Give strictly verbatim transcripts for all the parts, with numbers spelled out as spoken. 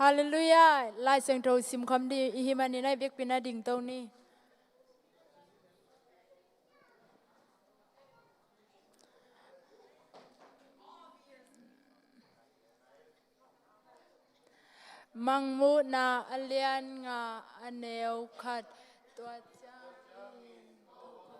Halleluiah. Lai Siangtho simkhawm ding i hih manin a i biakpiakna dingto ni. Mangmuhna a lian nga a neu khat. Tua ciangin Topa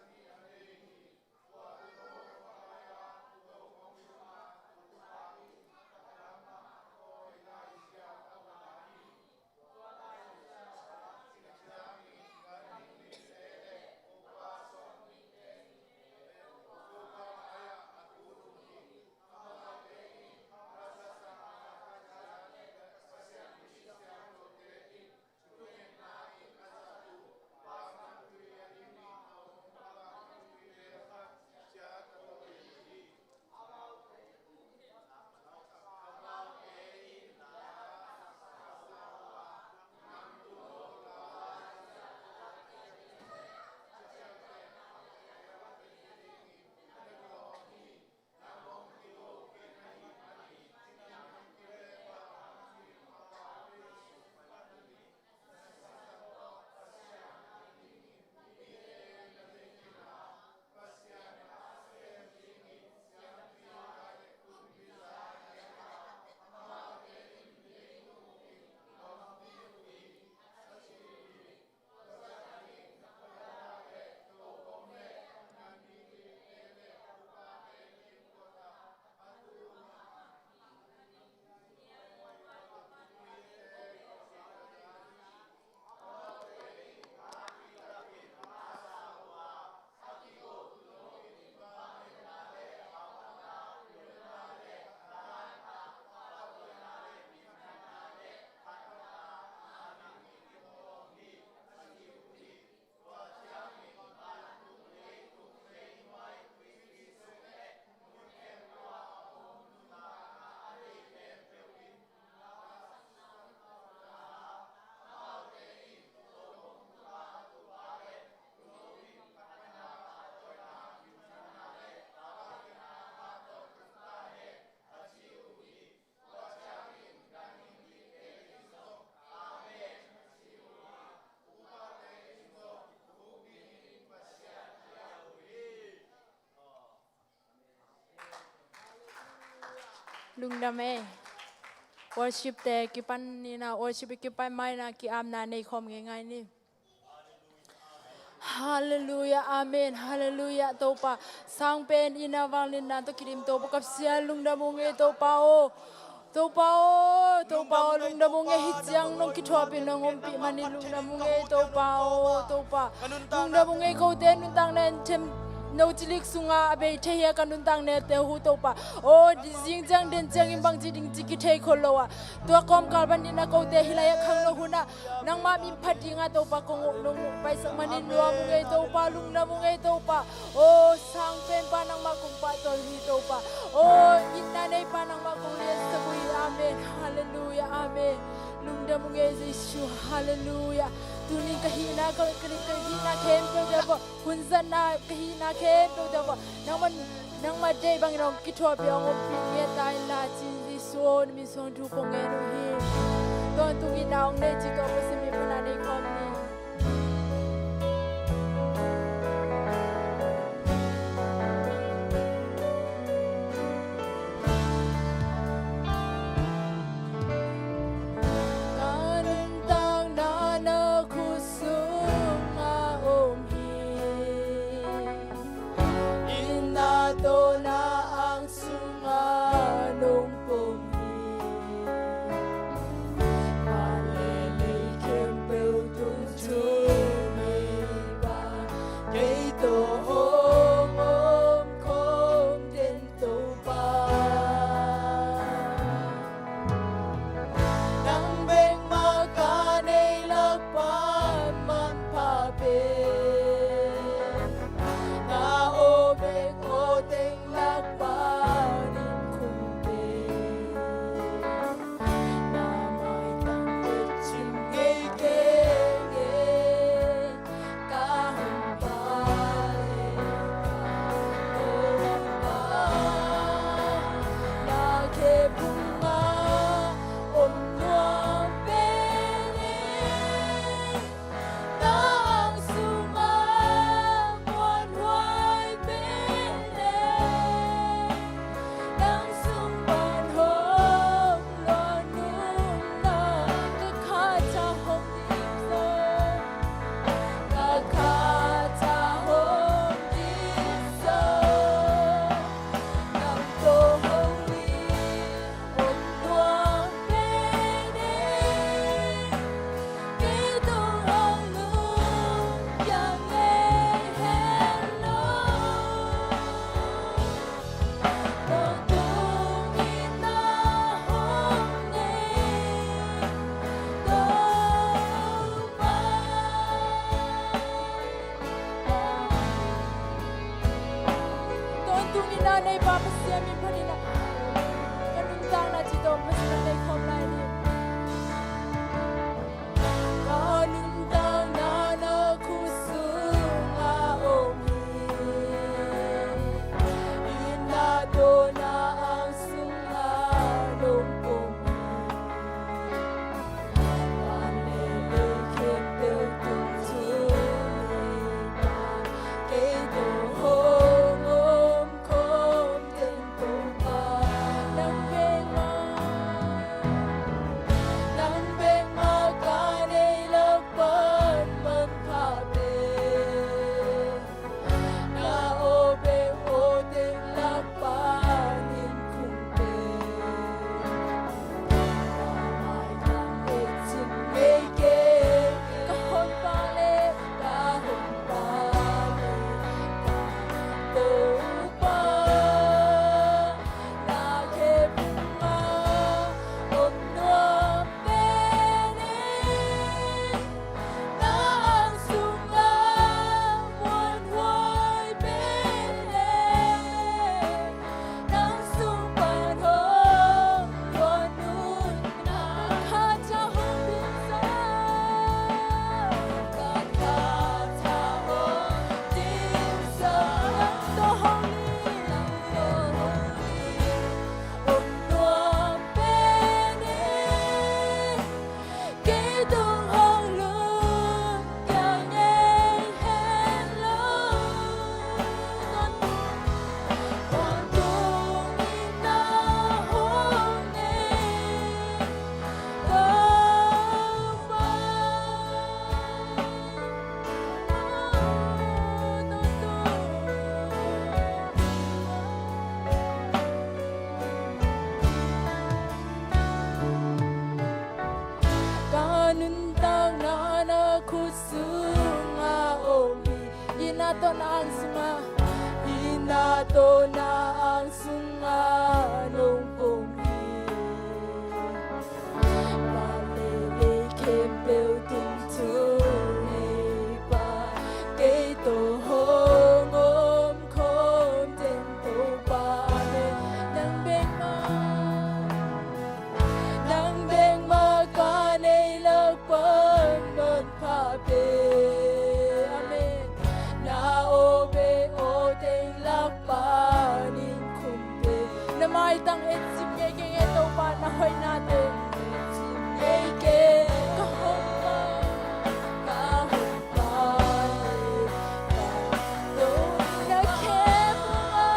in Lungdam ei. Worship te kipan ni na, worship kipan mai na, ki-apna nei khawm ngeingai ni. Halleluiah, amen. Halleluiah, Topa. Sangpen i na vangliatna tawh kidim Topa ka Pasian, lungdam ung ei Topa aw. Topa aw, Topa aw, lungdam ung ei, hih ciang nong kithuahpih nong ompih manin lungdam ung ei Topa aw, Topa. Lungdam ung ei, kote nuntakna in them no cilik sungah a bei thei hi a, ka nuntak nete uh Topa. Aw, zing ciang den ciangin bangci ding ci kithei khol lo a, tua kawmkal panin a kote hih lai-ah khangno hunah nangmah min phat dingah Topa kong, nong paisak manin nuam ung ei Topa, lungdam ung ei Topa. Aw, sang penpa nangmah kong pahtawi hi Topa. Aw, itna neipa nangmah kong liansak uh hi. Amen. Halleluiah. Amen. Lungdam ung ei Jesu. Halleluiah. Tunin ka hihna, ka, ka, ka hihna khempeuh te pawh, hunzatna ka hihna khempeuh te pawh nangmah, nangmah deih bangin hong kithuahpih, hong ompih ngiat ta inla, ci-in Jesu aw, na min suang thu kong ngen uh hi. Tawntung itna hong nei cih tawh Pasian min phatna nei khawm ni. Ka nuntakna na khut sungah om hi. Itna tawh na ang sungah nong pom hi. Van le lei khempeuh tungthu neipa, kei tawh hong om khawm den Topa. Nang bek mah ka neih lak pan manpha pen, na aw bek aw teng lak panin khum pen. Na maitang et cing ngei kei e. Ka hong pa le ka hong pa, na khe phung ah om nuam pen e. Na ang sungah muanhuai pen e. Nang sung pan hong luan nunna, ka khat ah hong dim zaw, ka khat ah hong dim zaw. Nang tawh hong lim om nuam pen e. Kei tawh hong lum kiang ngei hen lo. Tawntung itna hong nei Topa. Tawntung itna neipa Pasian min phat in ah, ka nuntakna cih tawh Pasian ah nei khawm lai ni. Ka nuntakna na khut sungah om hi. Itna tawh na ang sungah nong pom hi. Van le lei khempeuh tungthu neipa, kei tawh hong om khawm den Topa. Nang bek mah, nang bek mah ka neih lak pan manpha pen, na aw bek aw teng lak panin khum pen. Na maitang et cing ngei kei e. Ka hong pa le, ka hong pa le ka Topa. Na khe phung ah om nuam pen e. Na ang sungah muanhuai pen e. Nang sung pan hong luan nunna, ka khat ah hong dim zaw, ka khat ah hong dim zaw. Nang tawh hong lim, nang tawh hong lim om nuam pen e. Kei tawh hong lum kiang ngei hen lo. Tawntung itna hong nei Topa. Ka nuntakna na khut sungah om hi. Itna tawh na ang sungah, Na tawh na ang sungah nong pom hi. Vanlei khempeuh tung thuneipa, kei tawh hong om khawm den Topa. Amen. Nang bek mah, nang bek mah ka neih lak pan manpha pen. Amen. Na aw bek aw teng lak panin khum pen. Na maitang et zing ngei keng e Topa, na hoihnate. Et zing ngei keng, ka hong pa, ka hong pa, na khe puma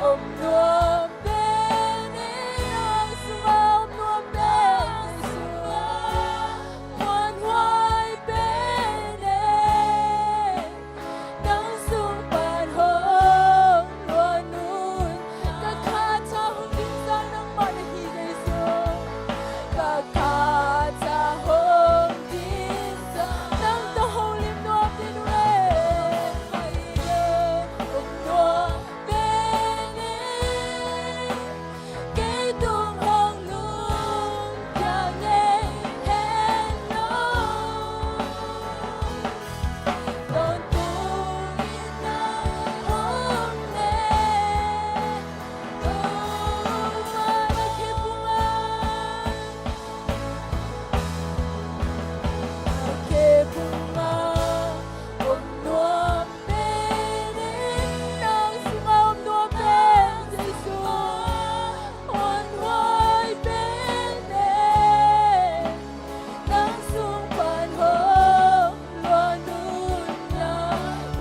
om nuam pen e, ang sungah om nuam pen e, sungah muanhuai pen e. Nang sung pan hong luan un. Ka khat tha hong ding sang nangmah na hi Jesu. Ka khat tha hong ding sang nang tawh hong lim nuam ding uh e. Hong nuam pen e. Kei tung hong lungkia ngei hen lo. Tawntung in na hong ne. Topa na khe puma, na khe puma om nuam pen e, nang sungah om nuam pen Jesu, muanhuai pen e. Nang sung pan hong luan un la,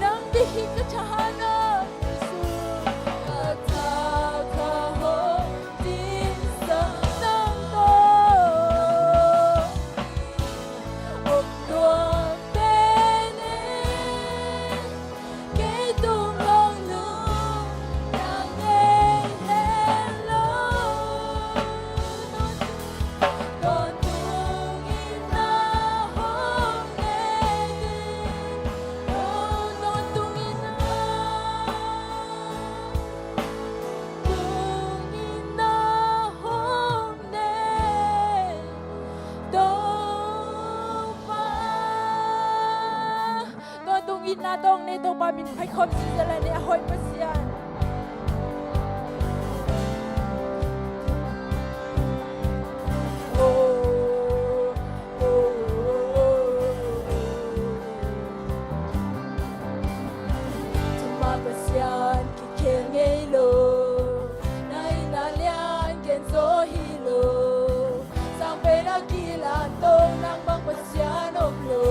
nang bek hi ka thahat na Jesu. Ka tha ka hong ding sang nang tawh om nuam pen e. Kei tung hong lungkia ngei hen lo. Tawntung in na hong ne ding. Tawntung in na, tawntung in na hong ne. Topa. Tawntung itna tawh hong ne Topa min phat khawm ziahziah lai ni, a hoih Pasian. Oh, oh, oh, oh. Tuma Pasian kikhel ngei lo, na itna lian gen zaw hi lo. Sang pen a kilan tawh nang bang Pasian om lo.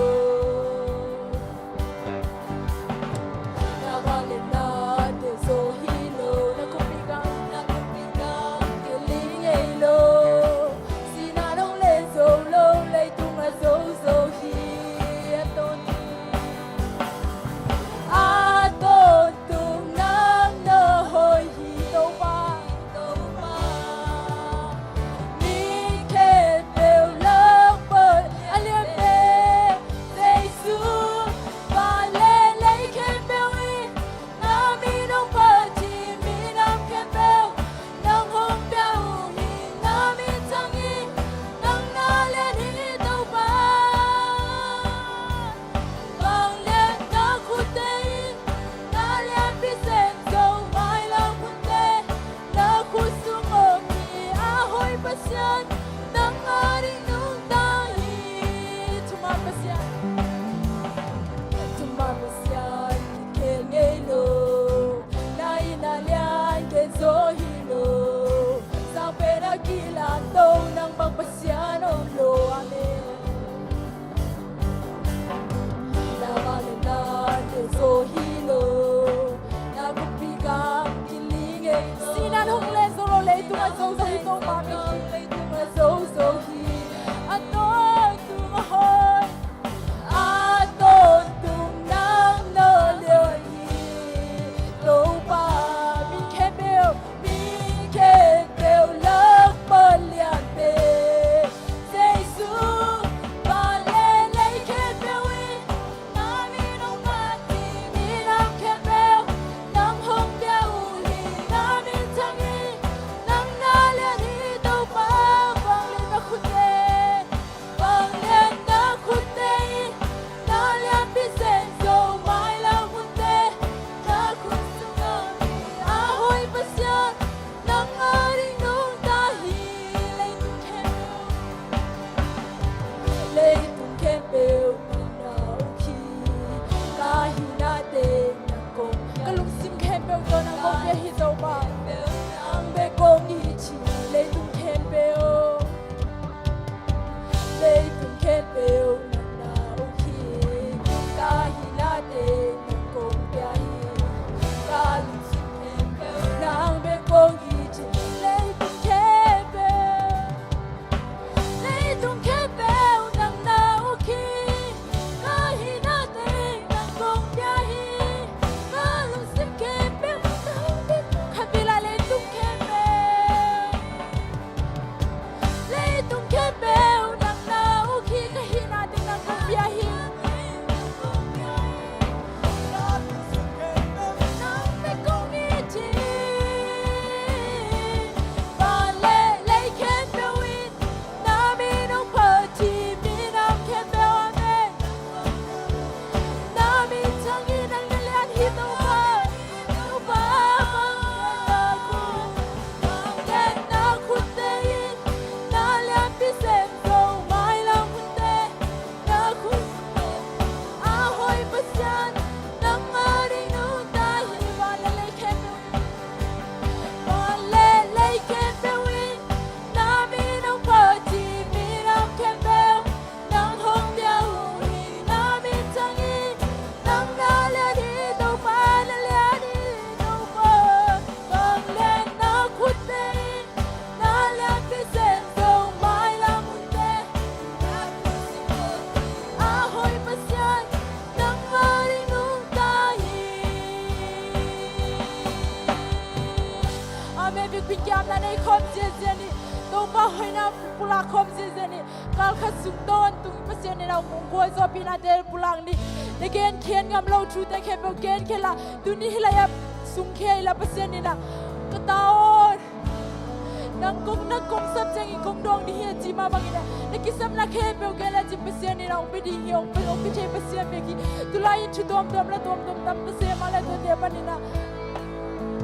Na vangliatnate Pingkiamna nei khawm ziazia ni. Topa hoihna pulak khawm ziazia ni. Kal khat sung tawntung Pasian in a hong khualzawhpihnate pulak ni. Na genkhiat ngam lo thute khempeuh genkhiat la. Tuni hih lai-ah sungkhia inla Pasian in a, ka ta aw, nang kong, nang kong sap ciangin kong dawng ding hi a ci mah bangin a, na kisapna khempeuh genkhiat la ci Pasian in a hong pia ding hi, hong pia, hong pia thei Pasian bek hi. Tulai in thu tuamtuam la tuamtuam tam ta se mah leh tuate panin a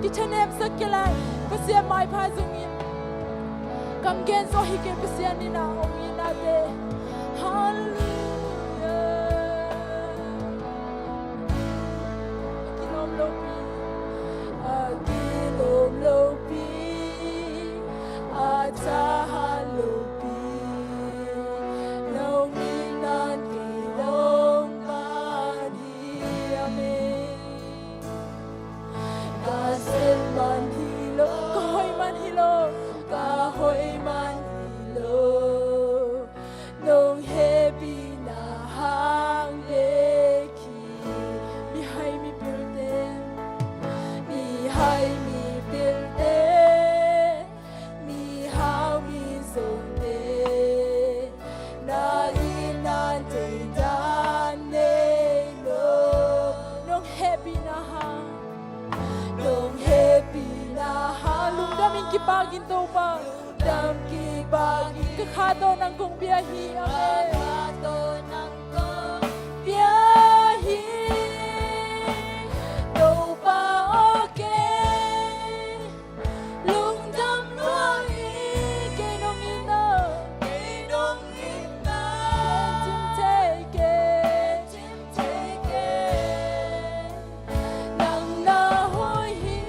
kithanemsak kei lai. Pasian maipha zongin kam gen zo hi kei, Pasian in a hong itnate. Halleluiah. A kilawm lopi, a kilawm lopi, a thahat lopi, nong itna kei hong pia hi. Amen. Ka sem man hi lo, ka hoih man hi lo, ka hoih man hi lo, nong hehpihna hang bek hi. Mihai mipilte, mihai mipilte, mihau mizawngte, na itna thei dan nei lo. Nong hehpihna hang, nong hehpihna hang. Lungdamin kipakin Topa, lungdam kipakin, ka kha tawh nang kong bia hi. Amen. Ka kha tawh nang kong bia hi. Topa aw, kei lungdam lua hi. Kei nong itna, kei nong itna, kei cim thei kei, cim thei kei. Nang na hoih hi,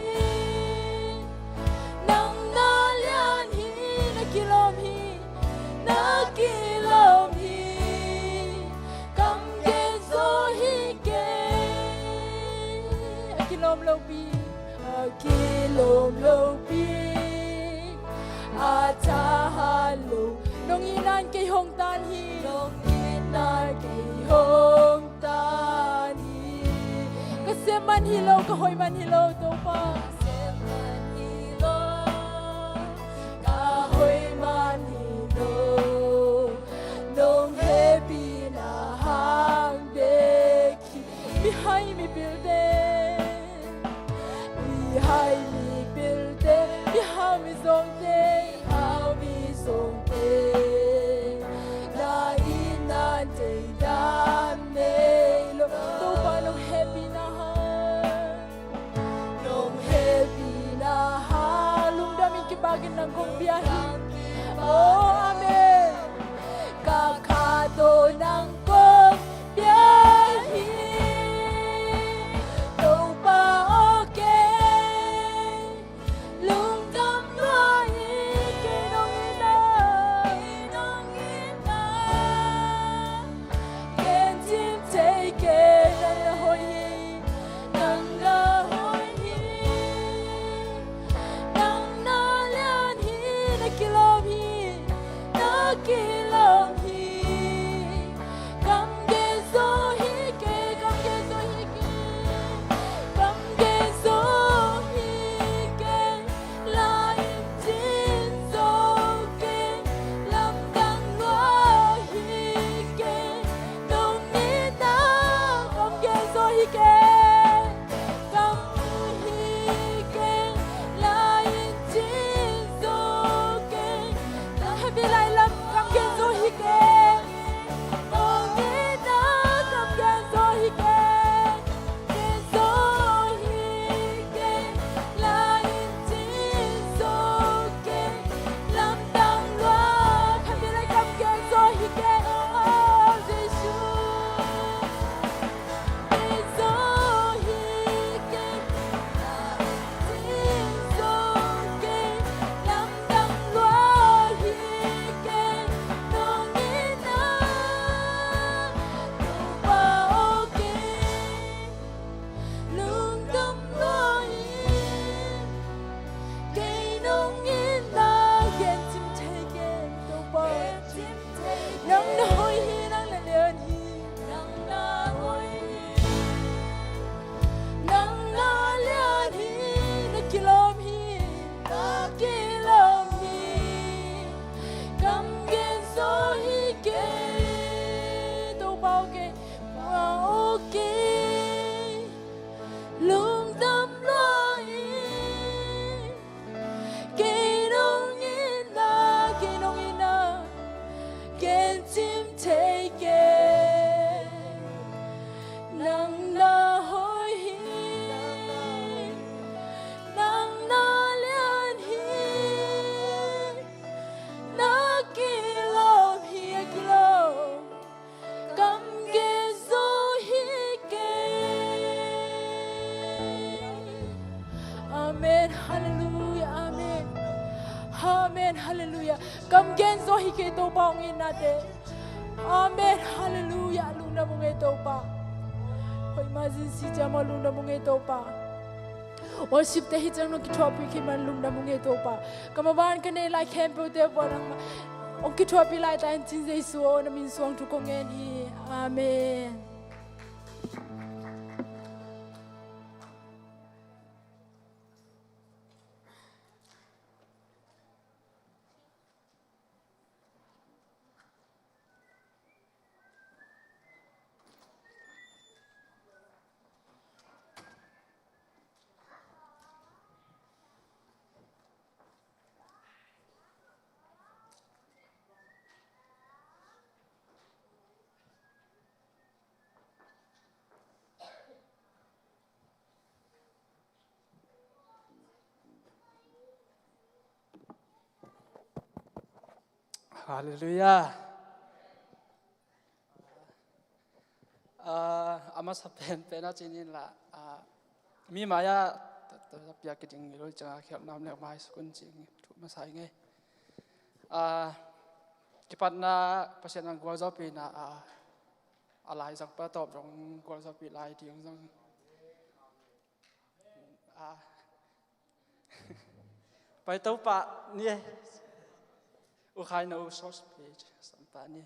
nang na lian hi, na kilawm hi, na kilawm hi. Kam gen zo hi kei. A kilawm lopi, a kilawm lopi, a thahat lo. Nong itna in kei hong tan hi. Nong itna in kei hong tan hi. Ka sem man hi lo, ka hoih man hi lo, Topa. Ka sem man hi lo, ka hoih man hi lo, nong hehpihna hang bek hi. Mihai mipilte, mihai mipilte, mihau mizawngte, mihau mizawngte, na itna thei dan nei lo. Topa nong hehpihna hang, nong hehpihna hang, lungdamin kipakin nang kong bia hi. Oh, amen. Ka kha tawh nang kong bia hi. Topa aw, kei lungdam lua hi. Kei nong itna, kei nong itna, kei cim thei kei. Nang na hoih hi, nang na hoih hi. Nang na lian hi, na kilawm hi, na kilawm hi. Kam gen zo hi kei, kam gen zo hi kei, kam gen zo hi kei. La in cin zo kei, lamdang lua hi kei. Nong itna, kam gen zo hi kei. Kam hi kei, la in cin zo kei. Nang hehpih lai lam kam gen zo hi kei. Nong itna kam gen zo hi kei. Gen zo hi kei, la in cin zo kei. Lamdang lua, hehpih lai kam gen zo hi kei. Oh, Jesu. Halleluiah. Kam gen zaw hi kei Topa hong itnate. Amen. Halleluiah. Lungdam ung ei Topa. Hoih mah zin si ciang maw lungdam ung ei Topa. Worship te hi ciang nong kithuahpih khit man lungdam ung ei Topa. Ka maban ka nei lai khempeuhte buan ang mah. Hong kithuahpih laitakin cin Jesu aw na min suang thu kong ngen hi. Amen. Halleluiah. Ah, a masa penpen a cin in la, ah, mi mai-ah ta, ta, ta piak kiding i loi ciangah khialh nam le mai sukun cing thu masa i ngei. Ah, kipatna Pasian ang gualzawhpihna, ah, a laizang pa tawp zong gualzawhpih lai ding zong. Ah. Pai Topa ni e. U khai na u source page sampa ni.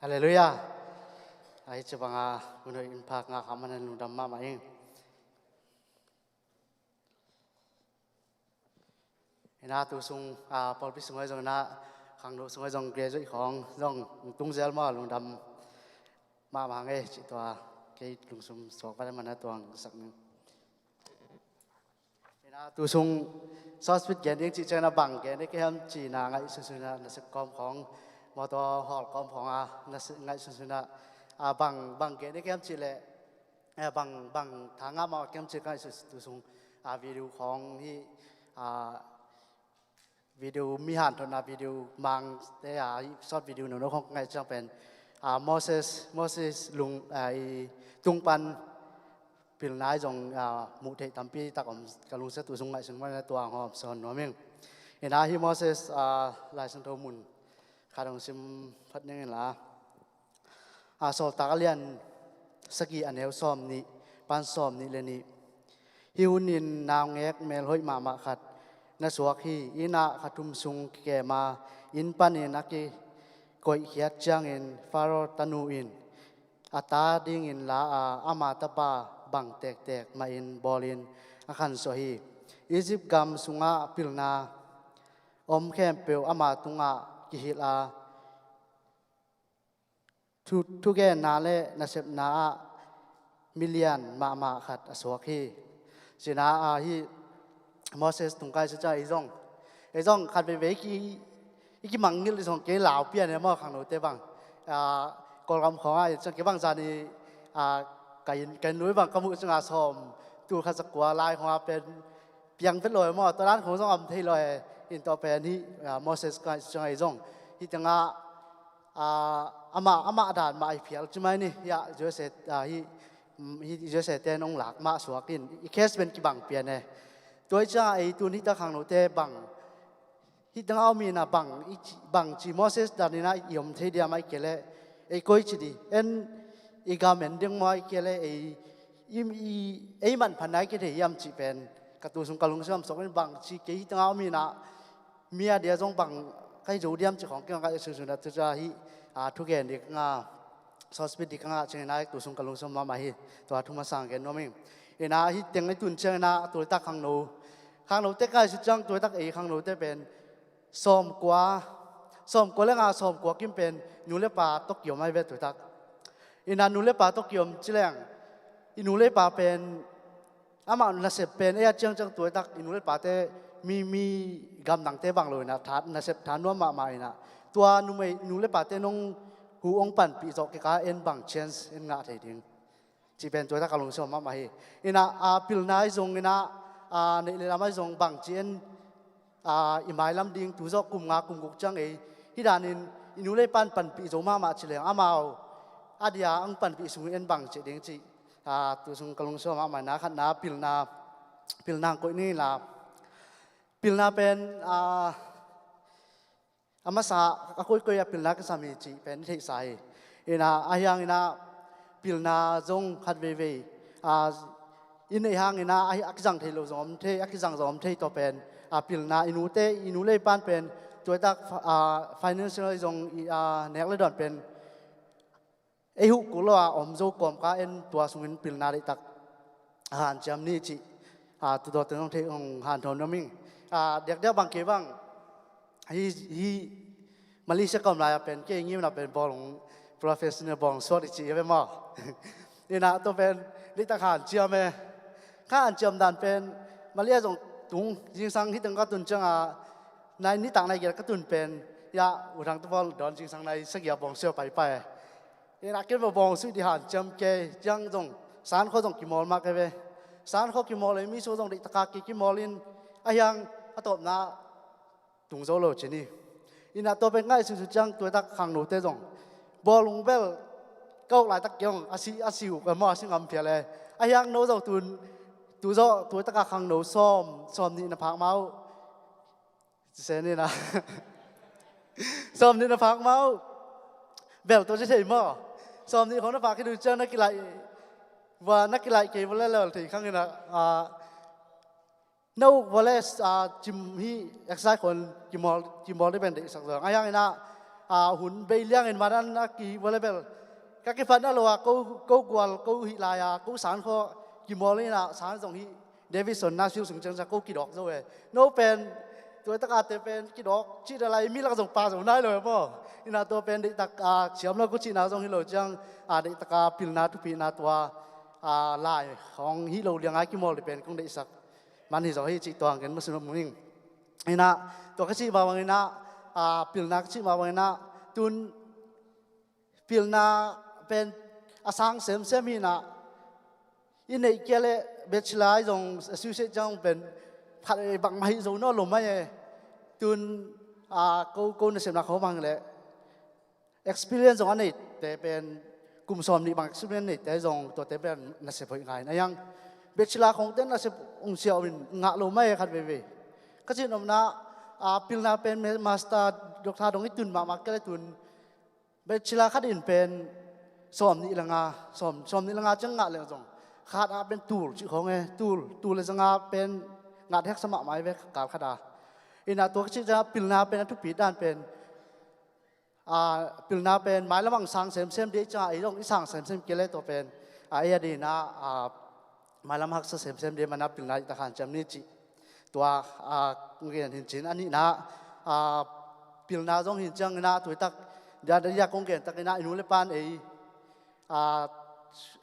Halleluiah. Ahi ci banga unoi in phak ngak a manan lungdam mahmah ing. Ina tu sung, ah, pawlpi sung ai zong ina khangno sung ai zong graduate khawng zong tung zel maw lungdam mahmah ngei cih tua kei lungsum suak vat mana tuang sak ning. Ina tu sung source page gen ding cih ciang ina bang gen ding ka hiam cih ina ngaih sunsun ina nasep kawm khawng mawtaw hawl kawm khawng a nasep ngaih sunsun ina, ah, bang, bang gen ding ka hiam cih leh eh, bang, bang tha ngah mah kiam cik ah tu sung, ah, video khawng hi, ah, video mi hanthotna video mangte, ah, short video nono khawng ngaih ciang pen, ah, Moses, Moses lung, ah, i tung pan pilna i zong, ah, muh theih tampi tak om ka lungsia tu sung ngaihsun mana tuang hawm sawn nuam ing. Ina hi Moses, ah, Lai Siangtho mun khat hong sim phat ning in la. A Sawltak a lian sagih a neu sawm nih pan sawm nih le nih. Hih hunin naungek melhoih mahmah khat na suak hi. Inn ah kha thum sung kikema inn panin a kikoihkhiat ciangin Faro tanu in a ta dingin la a ama tapa bang tektek mahin bawlin a khansuah hi. Egypt gam sungah pilna om khempeuh ama tungah kihilh a thu, thugenna le nasepna ah milian mahmah khat a suak hi. Cina ah hi Moses tungkai sa ca i zong, i zong khat veivei ki, i kimangngilh i zong kei lau pian e maw khangnote bang. Ah, Kawlgam khawngah i cang kei bang zan i, ah, ka inn, ka inn lui bang ka muh cingah sawm tul khat zakua lai khawngah pen piang vet lo e maw. Tua dan khawng zong am thei lo e. In tawh pen hi, ah, Moses ka i cangah i zong hi tengah ah, amah, amah dan mah i phial ci mai ni. Hiah U S A, ah, hi, mm, hi U S A te nong lak mah suak in i case pen kibang pian e. Tua i ciangah ei tun hita khangnote bang hih tengah om inah bang, i ci, bang ci Moses dan inah i om thei diam ai kei leh ei koi ci di en i gam en ding maw ai kei leh ei i, i, ei manphatna ai kei thei hiam cih pen ka tu sung ka lungsim suak in bang ci kei hih tengah om inah mi a dia zong bang kai zo diam ci khawng kei ngah ka sunsun a tuca hi, a, thugen dik nga, source page dik nga cing ina tu sung ka lungsim mahmah hi. Tua thu masang gen nuam ing. Ina hi teng i tun ciang ina tuitak khangno, khangno tek ngai su ciang tuitak ei khangno te pen sawmkua, sawmkua le nga sawmkua kim pen nu le pa tawh kiom ai ve tuitak. Ina nu le pa tawh kiom ci leng i nu le pa pen amah nasep pen ei a ciangciang tuaitak i nu le pate mi, mi gamdangte bang lo inah that nasep tha nuam mahmah inah tua numei nu le pate nong hu ong panpih zawh kika en bang chance en ngah thei ding cih pen tuaitak a lungsim mahmah hi. Inah a pilna i zong inah a neih le lam a i zong bang ci en a i mailam ding tu zawh kum nga kum guk ciang ei hi danin i nu le pan panpih zo mahmah ci leng amau a dia ang panpih sung en bang ci ding ci. A, tu sung ka lungsuam mahmah na khatna pilna, pilna koih ni la. Pilna pen, a, a masa a koikoi a pilna kisam hi cih pen i theihsa hi. Ina a hiang ina pilna zong khat veivei, a, i neih hang ina a, a kizang thei lo zong om thei, a kizang zong om thei tawh pen, a, pilna i nute, i nu le i pan pen tuaitak, a, financial zong i, a, nek le dawn pen ei huh kul lo a om zo kawmka en tua sungin pilna deihtak hanciam ni cih, a, tudaw teng hong thei hong hanthawn nuam ing. A, diakdiak bang kei bang hi, hi Malaysia ka om lai a pen kei ngimna pen bawlung professional bawlung suat i cih hi ve maw? Ina tua pen deihtak hanciam e. Ka hanciam dan pen Malaysia zong tung zingsang hi teng ka tun ciang a nai nitak nai giat ka tun pen ya U Thang tu pawl dawn zingsang nai sagia bawng sio paipai e. Ina ken va bawng sui di hanciam kei ciang zong sankhua zong kimawl mah kei ve. Sankhua kimawl e mi sua zong deihtaka kei kimawl in a hiang a tawpna tung zo lo ci ni. Ina tua pen ngaihsutsu ciang tuaitak khangnote zong bawlung bel ka uk laitak kei zong a si, a si uk a maw a si ngam phial e. A hiang no zong tun tu zawh tuaitaka khangno sawm, sawm nih na phak mau. Ci se ni na. Sawm nih na phak mau. Bel tua ci thei maw? Sawm nih khong na phak hi duh ciang na kilaih, va na kilaih kei va le lel thei khang ina, a, na uk va le, a, cim hi exercise khon kimawl, kimawl di pen deihsak zong a hiang ina, a, hun bei liangin madan a ki va le bel ka kiphatna lo a ko, ko gual ko hih lai a ko sankhua kimawl ina san zong hi Davidson na sil sung ciangsa ko kidawk zo e. No pen tuaitak a te pen kidawk cih da lai mi lak zong pa zo nai lo e maw? Ina tua pen deihtak, a, ciam lo ko cihna zong hi lo ciang, a, deihtaka pilna thupina tua, a, lai khong hi lo liang a kimawl di pen kong deihsak man hi zaw hi cih tuang ken masun mung ing. Ina tua ka cih mah bang ina, a, pilna ka cih mah bang ina tun pilna pen a sang semsem hi ina i neih kia le bachelor i zong associate ciang pen khat e bangmah hi zo naw lo mai e. Tun, a, ko, ko nasepna khawm hang le experience zong a neite pen kum sawm nih bang experience neite zong tuate pen nasep hoih ngai na hiang. Bachelor khongte nasep ung sia in ngah lo mai e khat veivei. Ka cin omna, a, pilna pen master doctor dong i tun mahmah kia le tun bachelor khat in pen sawm nih le nga, sawm, sawm nih le nga ciang ngah leng zong khat ah pen tul cih khawng e, tul, tul le zanga pen ngah heksa mahmah i ve kal khat a. Ina tua ka cih ciang pilna pen a thupi dan pen, a, pilna pen mailam ang sang semsem dih ciang a ei zong i sang semsem kei le tua pen, a, ei a dina, a, mailam haksa semsem dih mana pilna i takhan ciam ni cih. Tua, a, kong gen hin cin a nihna, a, pilna zong hin ciang ina tuitak dia dia kong gen tak ina i nu le pan ei, a,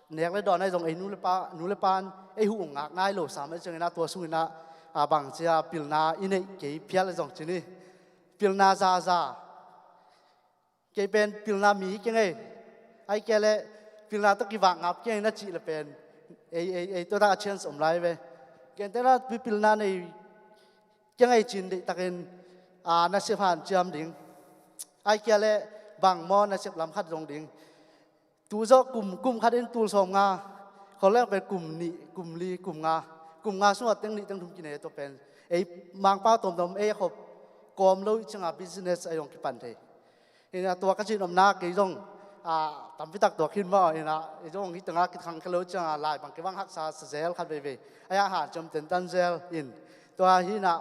nek le dawn ai zong ei nu le pa, nu le pan ei huh ngak nai lo sam ai ciang ina tua sung ina, a, bang cia pilna i neih kei phial ai zong cini. Pilna zaza kei pen pilna mi hi kei ngei. Ai kia le pilna tawh kivak ngap kei na cih le pen ei, ei, ei tua tak a chance om lai ve. Kei tena pilna nei kei ngei cin deih takin, a, nasep han ciam ding. Ai kia le bang maw nasep lam khat zong ding. Tu zawh kum, kum khat in tul sawm nga, khol leng pen kum nih, kum li, kum nga, kum nga sungah teng nih teng thum kinei tua pen ei mangpa tomtom ei a khop kawm lo i cianga business a yong kipan thei. Ina tua ka cin omna kei zong, a, tampi tak tua khin maw ina i zong hi tanga kithang khe lo cianga lai bang kei bang haksa sa zel khat veivei. A ya han ciam tentan zel in tua hi na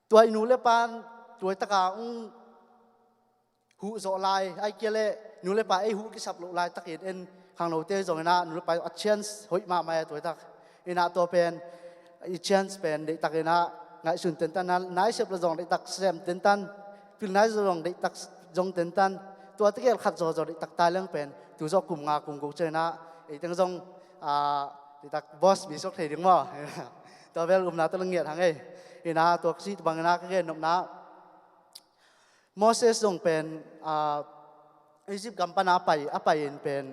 tua i nu le pan tua i taka ung huh zawh lai ai kia le nu le pa ei huh kisap loh lai takin en khangnote zong ina nu le pa a chance hoih mahmah e tua i tak. Ina tua pen i chance pen deih tak ina ngaihsun tentan na, nai sep la zong deih tak sem tentan pil nai zong deih tak zong tentan tua tegel khat zaw zaw deih tak tai leng pen tu zawh kum nga kum guk ciang ina ei teng zong, a, deih tak boss mi sok thei ding maw? Tua bel umna tua la ngiat hang ei. Ina tua ka si bang ina ka gen nopna Moses zong pen, a, Egypt gam pana a pai, a pai in pen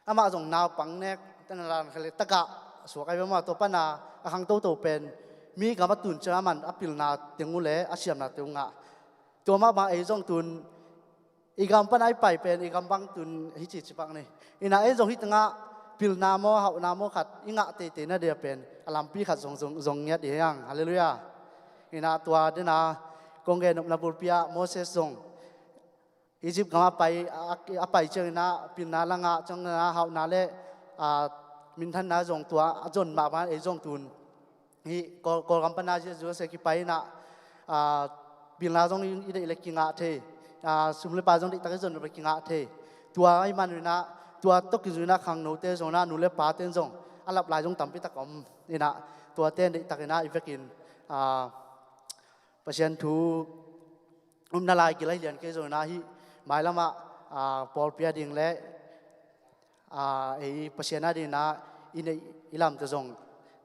amah zong naupang nek tana lan khale taka suak ai bema tua pana a khang toto pen mi gam a tun ciang a man a pilna teng uh le a siamna teng uh ngah. Tua mah bang ei zong tun i gam pan a i pai pen i gam bang tun hi ci ci pak ni. Ina ei zong hi tengah pilna maw hauhna maw khat i ngah teitei na dia pen a lampi khat zong zong zong ngiat i hang. Halleluiah. Ina tua dena kong gen nopna bulpi ah Moses zong Egypt gam a pai a, a pai ciang ina pilna la ngah ciang ina hauhna le a, minthanna zong tua a zon mah bang ei zong tun hi Kawl, Kawlgam pana zia zua se kipai ina a, pilna zong i deih le kingah thei a, sum le pai zong deihtak i zon le kingah thei. Tua i man ina tua tok i zun ina khangnote zong ina nu le pate zong a lap lai zong tampi tak om ina tuate deihtak ina i vekin a, Pasian thu umna lai gil a hi lian kei zong ina hi mailamah a, pawlpi a ding le a, ei Pasian a ding ina i neih i lamte zong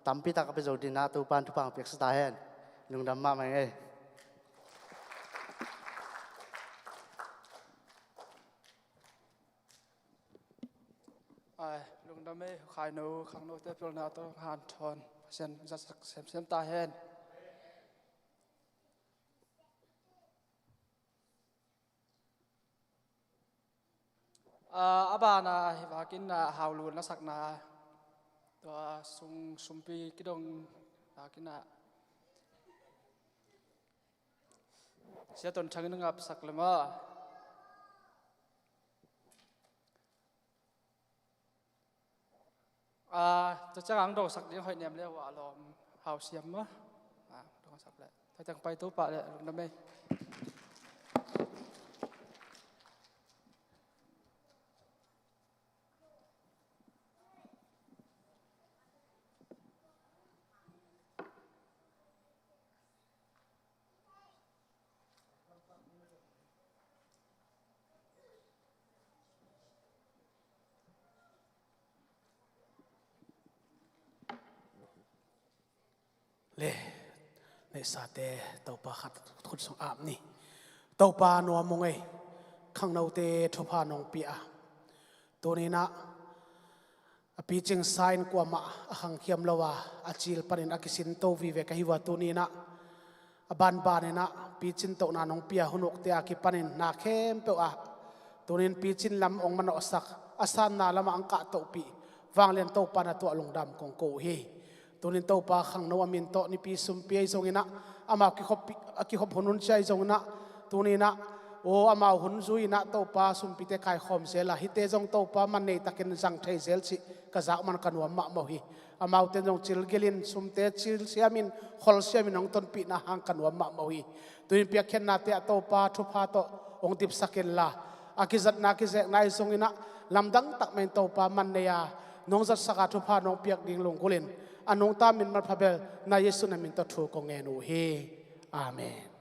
tampi tak a pe zo ding ina Topan thupha hong piaksa ta hen. Lungdam mahmah ing ei. Ai, lungdam ei, khaino khangnote pilna tawh hanthawn Pasian zatsak semsem ta hen. A, a bana hi vakin a, haulun a sakna tua sung sumpi kidong vakin a, Sia Ton Thang in a ngapsak le maw? A, tua ciang ang dosak ding hoih niam le hua lawm hau siam maw? A, dosak le tua ciang pai Topa le lungdam ei. Le neihsate Topa khat khut sung ap ni. Topa nuam ung ei, khangnote thupha nong pia a, tuni inah a picing sa in kuamah a khangkhiam lo a, a cil panin a kisinto vive ka hi ua, tuni inah a banban inah picin tohna nong pia hun ukte a kipanin na khempeuh ah tunin picin lam ong manawhsak, a sanna lamah ang kahtohpih vanglian Topa na tuah lungdam kong ko uh hi. Tunin Topa khangno a min tawh nipi sumpi ahi zong inah amau kikhop, a kikhop hun hun cia ahi zong inah tuni inah aw amau hun zui inah Topa sumpite kaikhawm sela hite zong Topa man nei takin zang thei zel cih ka zak man ka nuam mahmah uh hi. Amaute zong cilgilin sumte cilsiamin kholsiamin hong tonpihna hang ka nuam mahmah uh hi. Tuin piakkhiatnate ah Topa thupha tawh hong dipsak inla a kizatna kizekna ahi zong inah lamdang tak mahin Topa man nei a nong zatsak a thupha nong piak ding lunggulhin a nungta min manpha bel na Jesuh na min tawh thu kong ngen uh hi. Amen.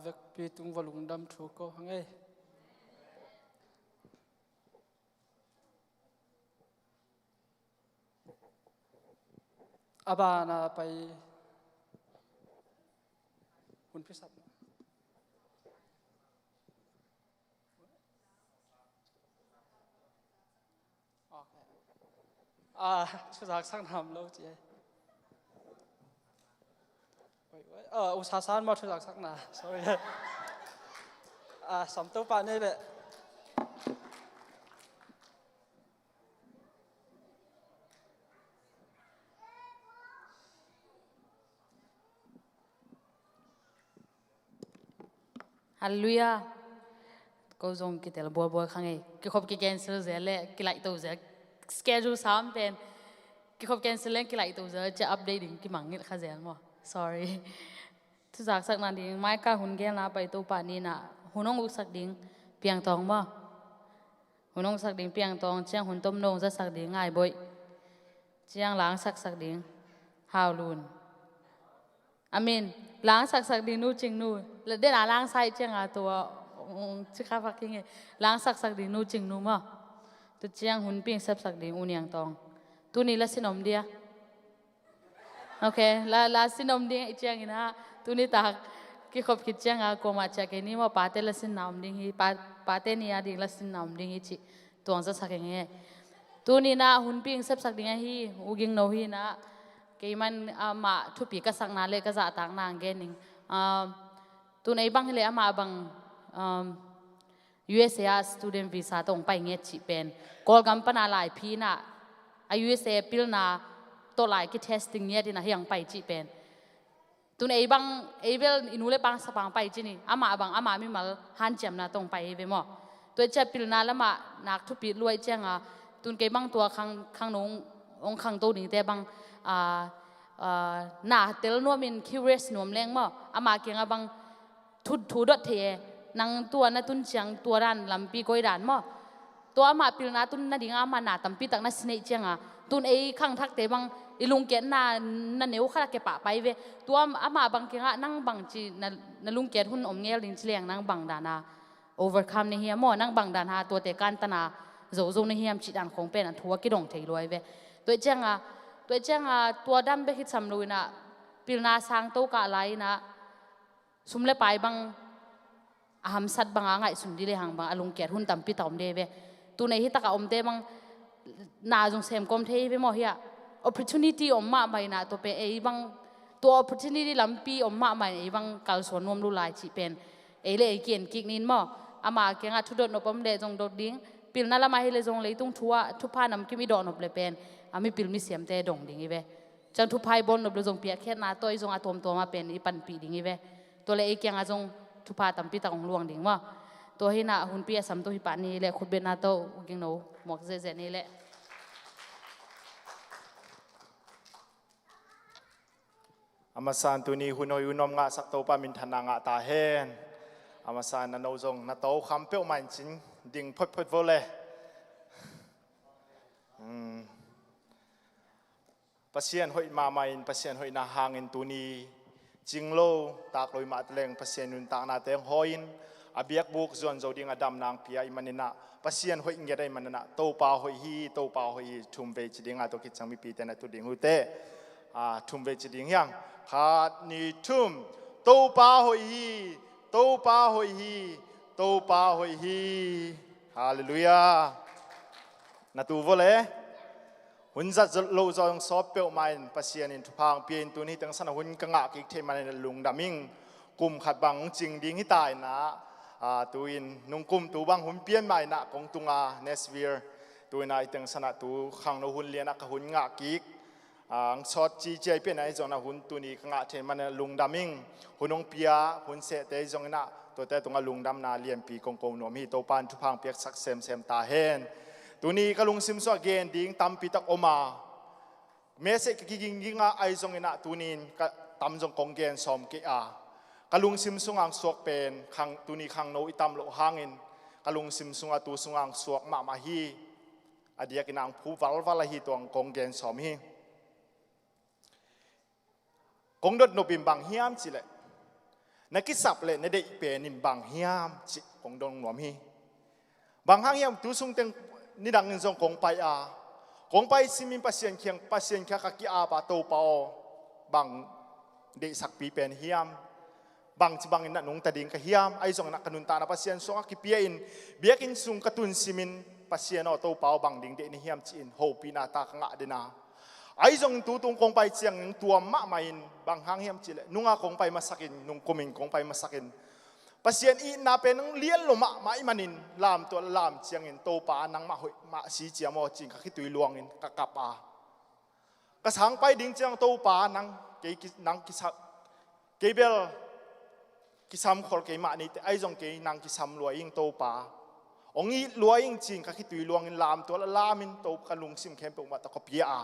vekpi tung va lungdam thu ko hang ei. A bana pai hun phisap. Okay. Ah, thuzak sak nam lo ci. Wait, wait. Ah, usa san ma thuzak sak na. Sorry. Ah, sam to pa nei le. Halleluiah. Ko zong kitel bualbual kha ngei. Kikhop kicancel zel le kilaihto zel. Schedule sam pen kikhop cancel le kilaihto zel cia update ding kimangngilh kha zel maw. Sorry. Thuzak sak nading Micah hun gelna pai Topa nina hun hong uksak ding Piang Tawng maw. Hun hong sak ding Piang Tawng, ciang hun tomno hong zasak ding Ngai Boih. Ciang la hong saksak ding Hau Lun. Amen. La hong saksak ding Nu Cing Nu. Dena la hong sai cianga tua, um, ci kha vak hi nge. La hong saksak ding Nu Cing Nu maw. Tu ciang hun ping sepsak ding U Niang Tawng. Tuni la sin om dia. Ok, la, la sin om ding i ciangin ah, tuni tak kikhop khit cianga kuamah ciah kei ni maw, pate la sinna om ding hi, pa, pate ni a ding la sinna om ding hi cih tuang zasak ing e. Tuni na hun ping sepsak ding ahi, U Ging No hi na, keiman amah thupi ka sakna le ka zahtakna ang gen ning. Um, tun ei bang hi le amah bang, um, U S A ah student visa tawh hong pai ngiat cih pen. Kawlgam pana laiphi inah a U S A pilna tawh lai kitesting ngiat inah hi hong pai cih pen. Tun ei bang, ei bel i nu le pa hong sapa hong pai cih ni. Amah bang, amah mimal hanciamna tawh hong pai hi ve maw. Tua i ciah pilna lamah nak thupi luai cianga. Tun kei bang tua khang, khangno hong, hong khangto dingte bang, ah, ah, na tel nuamin curious nuam leng maw. Amah kiangah bang thu, thu dot thei e. Nang tua na tun ciang tua dan lampi koi dan maw. Tua amah pilna tun nading amah na tampi tak na si neih cianga. Tun ei khangthakte bang i lungkiatna na neu khat a kepah pai ve. Tua amah bang kiangah nang bang ci na, na lungkiat hun om ngel ding ci leng nang bang dana overcome na hiam maw, nang bang dana tuate kantana zozo na hiam cih dan khong pen a thu a kidong thei luai ve. Tua i cianga, tua i cianga tua dam bek hi sam lo inah pilna sang to kah lai inah sum le pai bang a hamsat banga ngaihsun dih le hang bang a lungkiat hun tampi tak om de ve. Tun ei hi taka omte bang na zong semkawm thei ve maw hiah. Opportunity om mahmah inah tua pen ei bang tua opportunity lampi om mahmah inah ei bang kalsuan nuam lo lai cih pen. Ei le ei kienkik nin maw. Amah kiangah thu dotnop om le zong dot ding. Pilna lamah hi le zong leitung thu ah thupha namkim i dotnop le pen. A mipil misiamte dong ding hi ve. Ciang thupha i bawlnop le zong piakkhiatna tawh i zong a tuamtuam ah pen i panpih ding hi ve. Tua le ei kiangah zong thupha tampi tak hong luang ding maw. Tua hi inah hunpi a sam to hi pah ni le khutbetna tawh U Ging No muak zehzeh ni le. A masan tuni hun hoih hun om ngahsak Topa minthanna ngah ta hen. A masan na no zong na to kham peuhmah in cin ding photphot vo le. Hmm. Pasian hoih mahmah in, Pasian hoihna hangin tuni cing lo, tak lo i mah teleng Pasian nuntaknate hong hawi in, a biakbuk zuan zo ding a damna hong pia i maninah, Pasian hoih ngiat a i maninah, Topa hoih hi, Topa hoih hi, thum vei ci ding a tua khit ciang mipite na tu ding uh teh. Ah, thum vei ci ding hiang. Khat, nih, thum. Topa hoih hi, Topa hoih hi, Topa hoih hi. Halleluiah. Na tu vo le. Hun zat loh zong sawt peuhmah in Pasian in thupha hong pia in tuni teng sana hun ka ngah kik theih manin lungdam ing. Kum khat bang cing ding hi ta inah, ah, tu-in nungkum tu bang hun pian mah inah kong tunga Nashville tu inah i teng sana tu khangno hun lianah ka hun ngah kik. Ah, ang sawt ci ciai pian ah i zong na hun tuni ka ngah theih manin lungdam ing. Hun hong pia hun sehte i zong inah tuate tungah lungdamna lianpi kongkong nuam hi. Topa in thupha hong piaksak semsem ta hen. Tuni ka lungsim sungah gen ding tampi tak om a, message ka kiging ging a, ahi zongin ah tunin ka tam zong kong gen sawm kei a, ka lungsim sungah ang suak pen khang, tuni khangno i tam loh hangin ka lungsim sungah tu sungah ang suak mahmah hi. A diakin ang phu valval ahi tuang kong gen sawm hi. Kong dot nopin bang hiam cileh, Na kisap le na deih pen in bang hiam cih kong dong nuam hi. Bang hang hiam, tu sung teng nidangin zong kong pai a, kong pai simin Pasian kiang, Pasian kiang ka ki-ap a, Topa aw, bang deihsakpi pen hiam? Bangci bangin na nungta ding ka hiam? Ahi zongin ah ka nuntakna Pasian sungah kipia in, biakinn sung ka tun simin, Pasian aw, Topa aw, bang ding deih na hiam ci-in hopihna ta ka ngah den a. Ahi zongin tu tung kong pai ciangin tuam mahmah in, bang hang hiam cih leh nunga kong pai masakin, nungkumin kong pai masakin, Pasian itna pen nang lian lo mahmah ahih manin, lamtual a lam ciangin, Topa, nangmah hoih mah si ciam aw, ci-in ka khitui luangin ka kap a. Ka sang pai ding ciang, Topa, nang kei ki-, nang kisam, kei bel kisam khol kei mah ni teh, ahi zong kei nang kisam lua ing, Topa. Hong it lua ing, ci-in ka khitui luangin lamtual a lamin, Topa, ka lungsim khempeuh mah tawh ka pia a.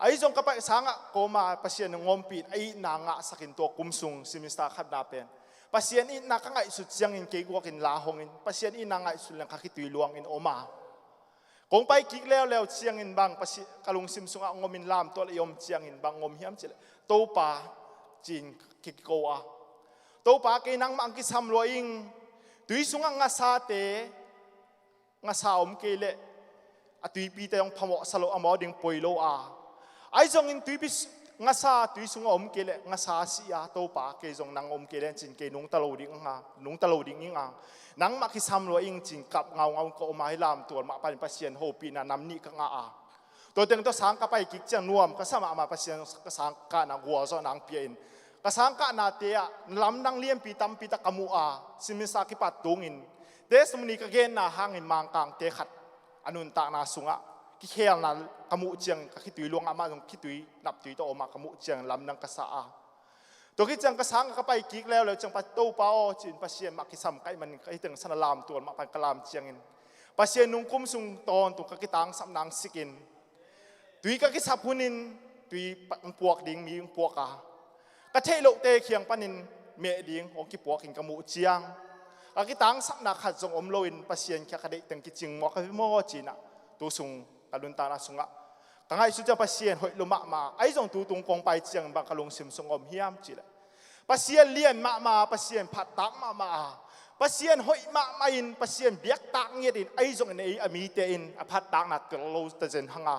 Ahi zong ka pai sangah kawma Pasian in hong ompih in, a itna ngahsakin, tua kum sung semester khatna pen Pasian itna ka ngaihsut ciangin kei guakin la hongin, Pasian itna ngaihsut leng ka khitui luangin om a. Kong pai kik leuleu ciangin bang Pasi-, ka lungsim sungah hong om in, lamtual i om ciangin bang hong om hiam cih leh, Topa, ci-in kiko a. Topa, kei nangmah hong kisam lua ing. Tui sungah ngasate, ngasa om kei leh a tuipite hong phamawhsa lo, a mawh ding poi lo a. Ahi zongin tuipi s-, ngasa tui sungah om kei leh ngasa si a, Topa, kei zong nang om kei leh, ci-in kei nungta lo ding a, nungta lo ding ing a. Nangmah kisam lua ing, ci-in kap ngaungau ka om a, hih lamtual mah panin Pasian hopihna nam nih ka ngah a. Tua teng tawh sang ka pai kik ciang nuam ka sa mahmah, Pasian ka sang kahna gualzawhna hong pia in. Ka sang kahnate ah lamdang lianpi tampi tak ka mu a, semester kipat tungin testimony ka genna hangin Mangkangte khat a nuntakna sungah kikhelna ka muh ciang, ka khitui luang, amah zong khitui naptui tawh om a, ka muh ciang lamdang ka sa a. Tua khit ciang ka sang ka pai kik leuleu ciang, Pa, Topa aw, ci-in Pasian mah kisam ka hih manin, ka hih teng san a lamtual mah pan ka lam ciangin, Pasian nungkum sung tawntung ka kitangsapna hong sikin, tui ka kisap hunin tui pa-, hong puak ding mi hong puak a, ka theih lohte kiang panin meh ding hong kipuakin ka muh ciang, ka kitangsapna khat zong om loin Pasian kiang ka deih teng kicing mawk ka hi maw, ci-in ah tu sung ka nuntakna sungah ka ngaihsut ciang Pasian hoih lo mahmah. Ahi zong tu tung kong pai ciang bang ka lungsim sung om hiam cih leh, Pasian lian mahmah, Pasian phattak mahmah a, Pasian hoih mahmah in, Pasian biaktak ngiat in, ahi zongin ei a mite in a phattakna tel lo ta zen hang a,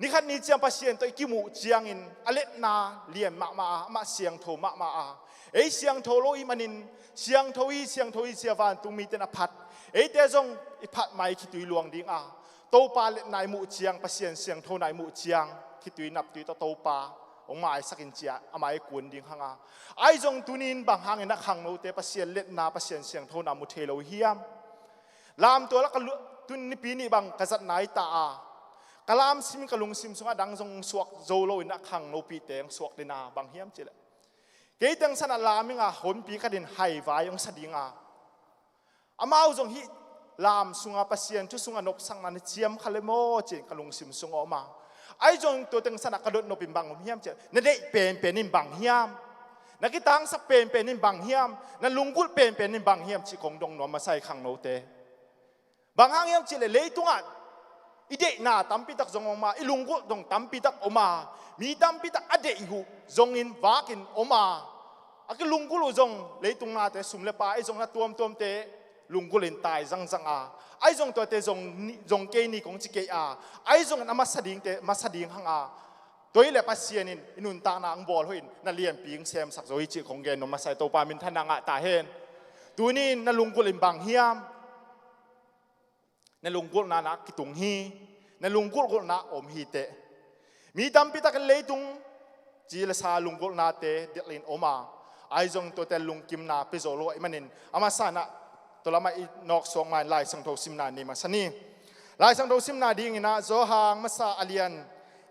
ni khat ni ciang Pasian tawh i kimuh ciangin a letna lian mahmah a, amah siangtho mahmah a, ei siangtho lo i hih manin, siangtho hi, siangtho hi, ci-a vantung mite in a phat, eite zong i phat mai khitui luang ding a, Topa letna i muh ciang, Pasian siangthona i muh ciang, khitui naptui tawh Topa hong maisak in, ci-a a mai kun ding hang a. Ahi zong tuni-in bang hangin a khangnote Pasian letna, Pasian siangthona mu thei lo hiam? Lamtual ah ka lu-, tun nipi nih bang ka zatna hi ta a, ka lam simin ka lungsim sungah dang zong suak zo loin a khangnopihte hong suak den a, bang hiam cih leh, kei teng san ah lam ing a, honpi khat in haivai hong sa ding a, amau zong hih lam sungah Pasian thu sungah nopsakna na ciam kha le maw, ci-in ka lungsim sungah om a. Ahi zong tua teng san ah ka dot nop in bang om hiam cih leh, na deih penpen in bang hiam? Na kitangsak penpen in bang hiam? Na lunggulh penpen in bang hiam, cih kong dong nuam masa hi, khangnote. Bang hang hiam cih leh, leitungah i deihna tampi tak zong om a, i lunggulh zong tampi tak om a, mi tampi tak a deih uh zongin vakin om a, a kilunggulh uh zong leitung nate, sum le pai zong na tuamtuamte lunggulh in tai zangzang a, ahi zong tuate zong ni, zong kei ni kong ci kei a, ahi zongin a masa dingte masa ding hang a, tua hi leh Pasian in i nuntakna hong bawl hoih in na lianpi hong semsak zo hi, cih kong gen nuam masa hi. Topa minthanna ngah ta hen. Tuni-in na lunggulh in bang hiam? Na lunggulhna na kitung hi. Na lunggulhgulhna om hi teh. Mi tampi takin leitung ci le sa lunggulhnate delhin om a, ahi zong tuate lungkimna pia zo lo ahih manin, a masa in ah tua lamah i nawksuak ma-in Lai Siangtho simna nei masa ni. Lai Siangtho simna dingin ah Johan masa a lian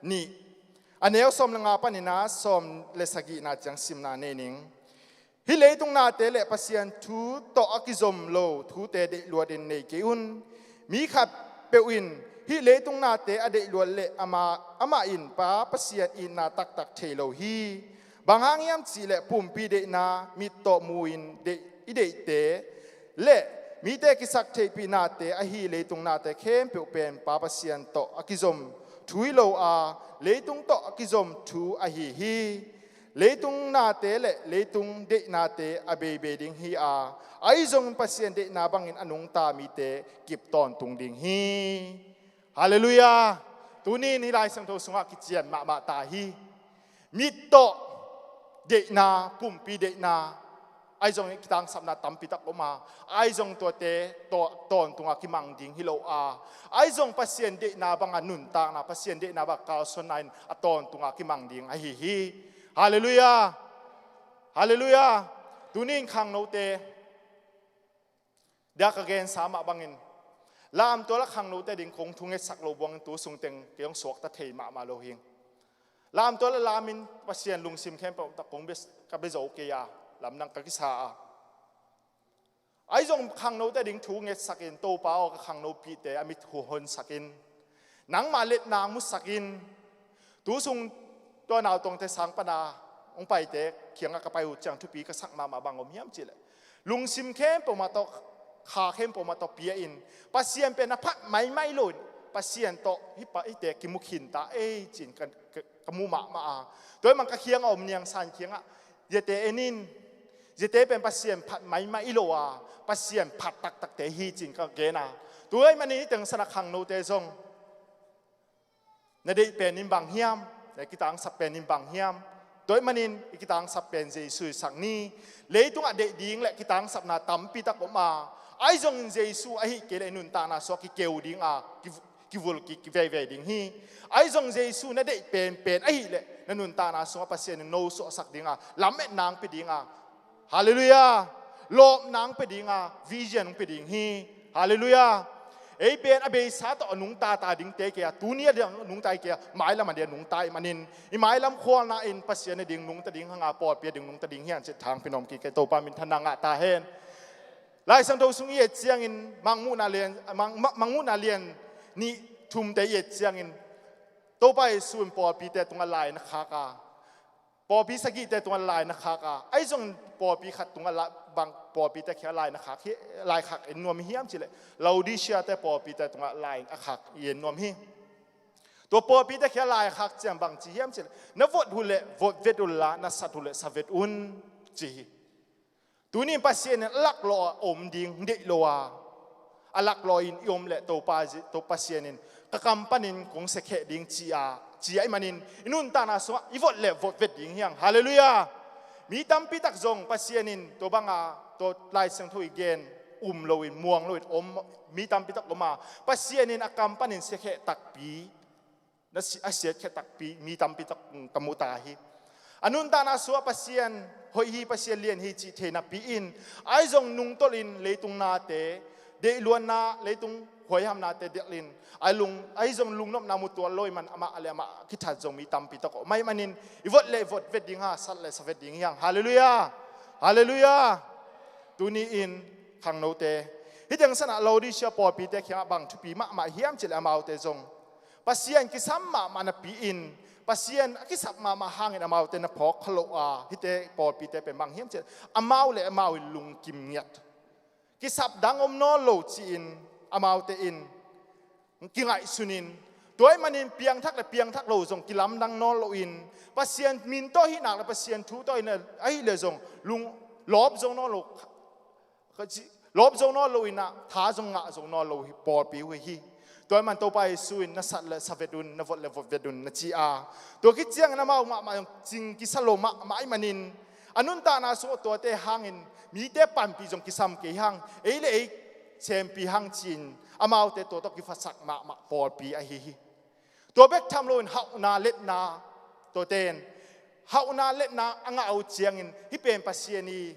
nih, a neu sawm le nga panin ah sawm le sagihna ciang simna nei ning. Hih leitung nate le Pasian thu tawh a kizom lo thute deih luatin nei kei un. Mi khatpeuh in hih leitung nate a deih luat leh amah, amah in Pa Pasian itna taktak thei lo hi. Bang hang hiam cih leh pumpi deihna, mit tawh mu-in deih, i deihte le mite kisak theihpihnate ahi leitung nate khempeuh pen Pa Pasian tawh a kizom thu hi lo a, leitung tawh a kizom thu ahi hi. Leitung nate le leitung deihnate a beibei ding hi a, ahi zongin Pasian deihna bangin a nungta mite kip tawntung ding hi. Halleluiah. Tuni in hih Lai Siangtho sungah kician mahmah ta hi. Mit tawh deihna, pumpi deihna, ahi zongin kitangsapna tampi tak om a, ahi zong tuate taw- tawntunga kimang ding hi lo a, ahi zong Pasian deihna banga nuntakna, Pasian deihna banga kalsuanna in a tawntunga kimang ding ahi hi. Halleluiah. Halleluiah. Tuni in khangnote, dia ka gensa mah bangin, lamtual a khangnote ding kong thungetsak lo buangin tu sungteng kei hong suakta thei mahmah lo hing. Lamtual a lamin Pasian lungsim khempeuh tak kong bia- ka bia zo kei a, lamdang ka kisa a. Ahi zong khangnote ding thu ngetsakin, Topa aw, ka khangnopihte a mit hu honsakin, nangmah letna musakin, tu sung tua nautangte sang pana hong paite kiangah ka pai uh ciang thupi ka sak mahmah bang om hiam cihleh, lungsim khempeuh mah tawh, kha khempeuh mah tawh pia in, Pasian pen a phat maimai lo in, Pasian tawh hih pa hihte kimu khin ta ei ci-in ka, ka, ka mu mahmah a. Tua ahih man ka kiangah om niangsan kiangah, ziate en in, ziate pen Pasian phat maimai lo a, Pasian phat taktakte hi ci-in ka gen a. Tua ahih manin hih teng sana khangnote zong, na deih pen in bang hiam, na kitangsap pen in bang hiam? Tua ahih manin i kitangsap pen Jesu i sak ni. Leitungah deih ding le kitangsapna tampi tak om a, ahi zongin Jesu ahih kei leh i nuntakna sungah kikeu ding a, ki- kivul ki- kiveivei ding hi. Ahi zong Jesu na deih penpen ahih leh na nuntakna sungah Pasian in no suahsak ding a, lametna hong pia ding a, halleluiah, lawpna hong pia ding a, vision hong pia ding hi. Halleluiah. Ei pen a beisa tawh a nungta ta dingte kei a, tuni a dia nungta hi kei a, mailam a dia nungta ahih manin, i mailam khualna in Pasian a ding nungta ding hanga, pawlpi a ding nungta ding hian cih thangpi nuam kik kei. Topa minthanna ngah ta hen. Lai Siangtho sung i et ciangin, Mangmuhna lian, Mang- Ma- Mangmuhna lian nih thumte i et ciangin, Topa Jesu in pawlpite tungah lai na khak a, pawlpi sagihte tungah lai na khak a, ahi zong pawlpi khat tungah la- bang pawlpite kiangah lai na khak hi, lai khak en nuam hi hiam cihleh, Laodicea-te pawlpite tungah lai a khak en nuam hi. Tua pawlpite kiangah lai a khak ciang bang ci hiam cihleh, na vot uh leh vot vet unla, na sat uh leh sa vet un, ci hi. Tuni in Pasian in a laklawh a om ding deih lo a, a laklawh in i om leh Topa, Topa Pasian in ka kam panin kong siakheh ding ci a, ci ahih manin i nuntakna sungah i vot le vot vet ding hiang. Halleluiah. Mi tampi tak zong Pasian in tua banga tua Lai Siangtho i gen um loin, muang loin om mi tampi tak om a, Pasian in a kam panin siakheh takpi, na si- a siatkhiat takpi mi tampi tak ka mu ta hi. A nuntakna sungah Pasian hoih hi, Pasian lian hi cih thei napi in, ahi zong nungtolhin leitung nate, deihluanna, leitung huaihamnate delhin, ahi lung- ahi zong lungnopna mu tuan lo ahih man amah le amah kithat zong mi tampi tak om ahih manin, i vot le vot vet ding a, sat le sa vet ding hiang. Halleluiah. Halleluiah. Tuni in khangnote, hih teng sanah Laodicea pawlpite kiangah bang thupi mahmah hiam cihleh, amaute zong Pasian kisam mahmah napi in, Pasian a kisap mahmah hangin amaute na phawk kha lo a, hihte pawlpite pen bang hiam cihleh, amau le amau in lungkim ngiat, kisap dang om nawn lo ci-in, amaute in kingaihsun in, tua ahih manin piangthak le piangthak lo zong kilamdang nawn loin, Pasian min tawh ahih nak le Pasian thu tawh ahih le zong lung- lawp zo nawn lo, lawp zo nawn lo in ah, tha zong ngah zo nawn lo hi pawlpi uh hi. Tua ahih man Topa Jesu in na sat le sa vet un, na vot le vot vet un na ci a, tua khit ciangin amau mahmah zong cing kisa lo mahmah ahih manin, a nuntakna sungah tuate hangin mite panpih zong kisam kei hang, ei le ei sempi hang ci-in, amaute tua tawh kiphasak mahmah pawlpi ahi hi. Tua bek tham loin hauhna letna, tuate in hauhna letna a ngah uh ciangin, hih pen Pasian i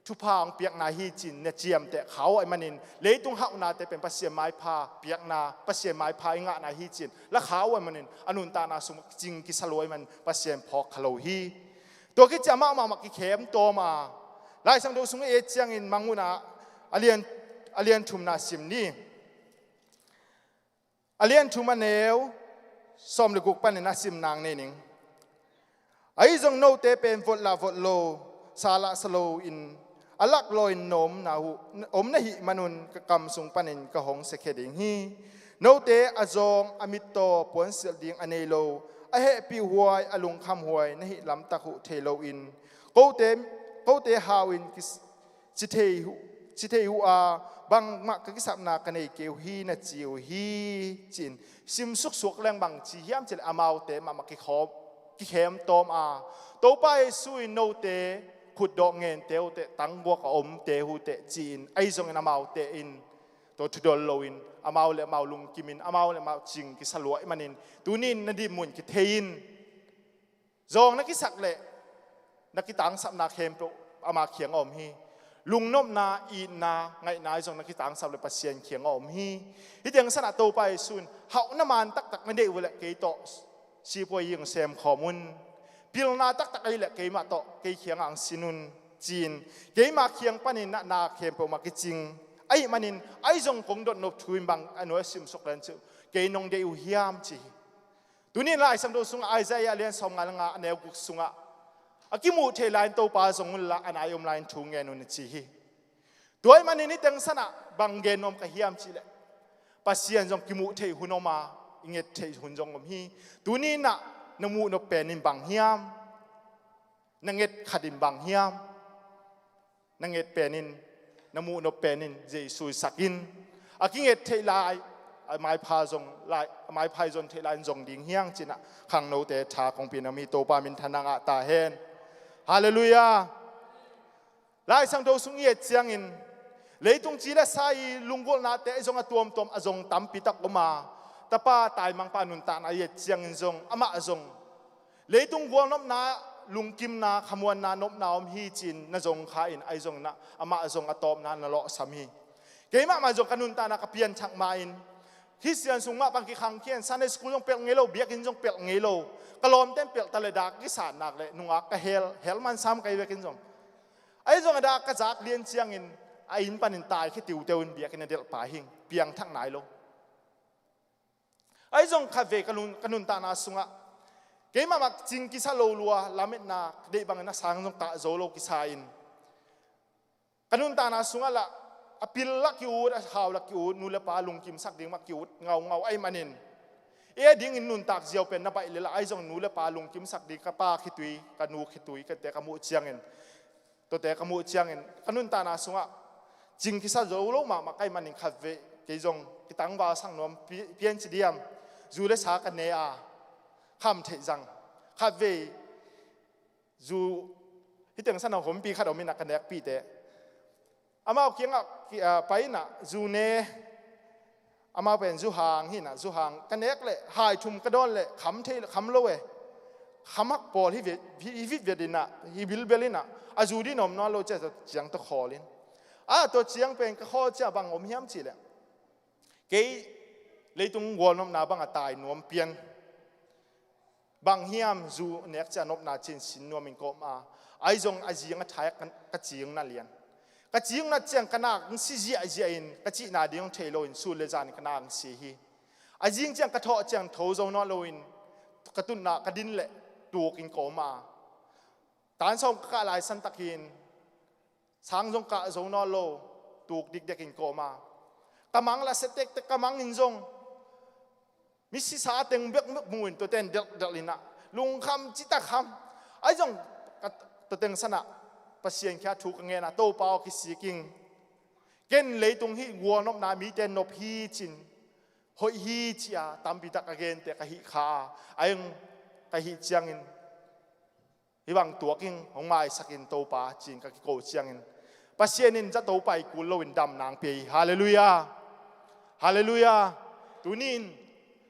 thupha hong piakna hi ci-in na ciamteh kha uh ahih manin, leitung hauhnate pen Pasian maipha piakna, Pasian maipha i ngahna hi ci-in la kha uh ahih manin, a nuntakna sung cing kisa lo ahih manin Pasian phawk kha lo hi. Tua khit ciang amau mahmah kikhem tawm a, Lai Siangtho sung i et ciangin Mangmuhna a lian, a lian thumna sim ni. A lian thum a neu sawm le guk panin a sim nang nei ning. Ahi zong note pen vot lah vot lo, sa lah sa lo in, a laklawh in na omna uh, om na hih manun ka kam sung panin ka hong siakhia ding hi. Note a zawng a mittaw puansilh ding a nei lo, a hehpihhuai, a lungkhamhuai na hih lamtak uh thei loin, kote, kote hau in kis-, ci thei uh, ci thei uh a, bangmah ka kisapna ka nei kei uh hi na ci uh hi, ci-in simsuk suak leng bang ci hiam cih leh amaute mahmah kikhawm, kikhem tawm a, Topa Jesu in note khutdawh ngente uh teh, tangguak a omte uh teh ci-in, ahi zongin amaute in tua thudol loin, amau le amau lungkimin, amau le amau cing kisa lua ahih manin, tuni-in na dinmun kithei in, zawng na kisak leh na kitangsapna khempeuh ama kiang a om hi. Lungnopna, itna, ngaihna zong na kitangsap leh Pasian kiang a om hi. Hih teng sanah Topa Jesu in, hauhna man taktak na deih uh leh kei tawh sipuai in hong semkhawm un. Pilna taktak ahih leh keimah tawh kei kiangah hong sin un, ci-in, keima kiang panin na, na khempeuh mah kicing. Ahih manin, ahi zong kong dotnop thu in bang a nuai simsuk len ci uh, kei nong deih uh hiam ci hi. Tuni-in Lai Siangtho sungah Isaiah a lian sawmnga le nga a neu guk sungah, a kimuh theih lai-in Topa zong unla, a nai om lai-in thu ngen un a ci hi. Tua ahih manin hih teng sanah bang gen nuam ka hiam cih leh, Pasian zong kimuh theih hun om a, i nget theih hun zong om hi. Tuni-in ah na muhnop pen in bang hiam? Na nget khat in bang hiam? Na nget pen in, na muhnop pen in Jesu i sak in, a kinget theih lai, a maipha zong lai, a maipha i zon theih lai in zong ding hi hang ci-in ah khangnote tha kong pia nuam hi. Topa minthanna ngah ta hen. Halleluiah. Lai Siangtho sung i et ciangin, leitung ci le sa i lunggulhnate zong a tuamtuam a zong tampi tak om a, tapa taimangpa nuntakna i et ciangin zong, amah zong leitung gualnopna, lungkimna, khamuanna, nopna om hi ci-in na zong kha in, ahi zongin ah amah zong a tawpna na lawhsam hi. Keimah mah zong ka nuntakna ka pianthak ma-in, Khristian sung mah bang kikhangkhia in, Sunday school zong pelh ngei lo, biakinn zong pelh ngei lo, ka lawmte in pelh ta leh dak kisat nak leh nungak ka hel, hel man sam ka hi vekin zong. Ahi zong a dak ka zak lian ciangin, a inn panin taikhia tiuteu in biakinn a delh pah hi ing, piangthak nai lo. Ahi zong khatvei ka nun, ka nuntakna sungah keimah mah cing kisa lo lua, lametna ka deih bangin a sang zong kah zo lo kisa in, ka nuntakna sungah lah a pil lah ki-ut, a hau lah ki-ut, nu le pa lungkimsak ding mah ki-ut ngaungau ahih manin, ei adingin nuntak ziau pen na baih leh lah, ahi zong nu le pa lungkimsak ding, ka pa khitui, ka nu khitui, kate ka muh ciangin, tuate ka muh ciangin, ka nuntakna sungah cing kisa zo lo mahmah ka hih manin khatvei kei zong kitangvalsak nuam, pi-, pian ci diam, zu le sa ka ne a, kham theih zang. Khatvei zu, hih teng sanah hompi khat om in ah, ka nekpihte amau kiangah ki-, ah, pai in ah, zu ne, amau pen zu hang hi in ah, zu hang ka nek leh hai thum ka dawn leh kham thei, kham lo e. Kham hak pawl hi vet, hi, hi vitvet in ah, hi bilbel in ah, a zu ding om nawn lo cia, tua ciang tawh khawl in. A, tua ciang pen ka khawl ciang bang om hiam cih leh, kei leitung gualnopna bang a tai nuam pian. Bang hiam, zu nek ciang nopna ci-in sin nuam in ka om a, ahi zong a zing a thai-ah ka, ka cing na lian. Ka cing na ciang ka nak hong si ziahziah in, ka cihna ding hong thei lo in, sun le zan in ka nak hong si hi. A zing ciang ka thawh ciang tho zo nawn lo in, ka tutna ka din leh tuk in ka om a, tan sawm ka kah lai san takin sang zong kah zo nawn lo, tuk dikdek in ka om a, ka mang lah sia tektek, ka mang in zong misi sa teng bekbek mu in, tuate in delhdelh in ah, lungkham ci tak kham. Ahi zong ka, tua teng sanah Pasian kiang thu ka ngen a, Topa aw, kisik ing. Ken leitung hih gualnopna mite nop hi ci-in, hoih hi ci-a tampi tak a gente ka hih kha a, ahi zong ka hih ciangin, hih bang tuak ing, hong maisak in Topa, ci-in ka kiko ciangin, Pasian in zato pai kul loin damna hong pia hi. Halleluiah. Halleluiah. Tuni-in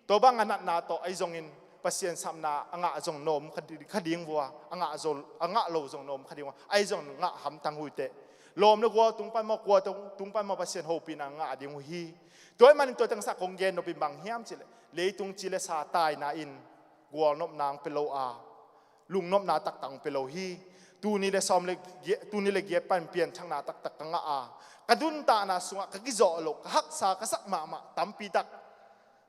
tua bang a natna tawh ahi zongin Pasian sapna a ngah zong na om kha di-, kha ding vua, a ngah zo, a ngah lo zong na om kha ding vua, ahi zong ngah hamtang uh hi teh. Lawm le gual tung pan maw, kua tung, tung pan maw, Pasian hopihna ngah ding uh hi. Tua ahih manin tua teng sanah kong gen nop in bang hiam cih leh, leitung ci le sa taina in gualnopna hong pia lo a, lungnopna taktak hong pia lo hi. Tuni le sawm le giat, tuni le giat pan pianthakna taktak ka ngah a, ka nuntakna sungah ka kizawh loh, ka haksa ka sak mahmah tampi tak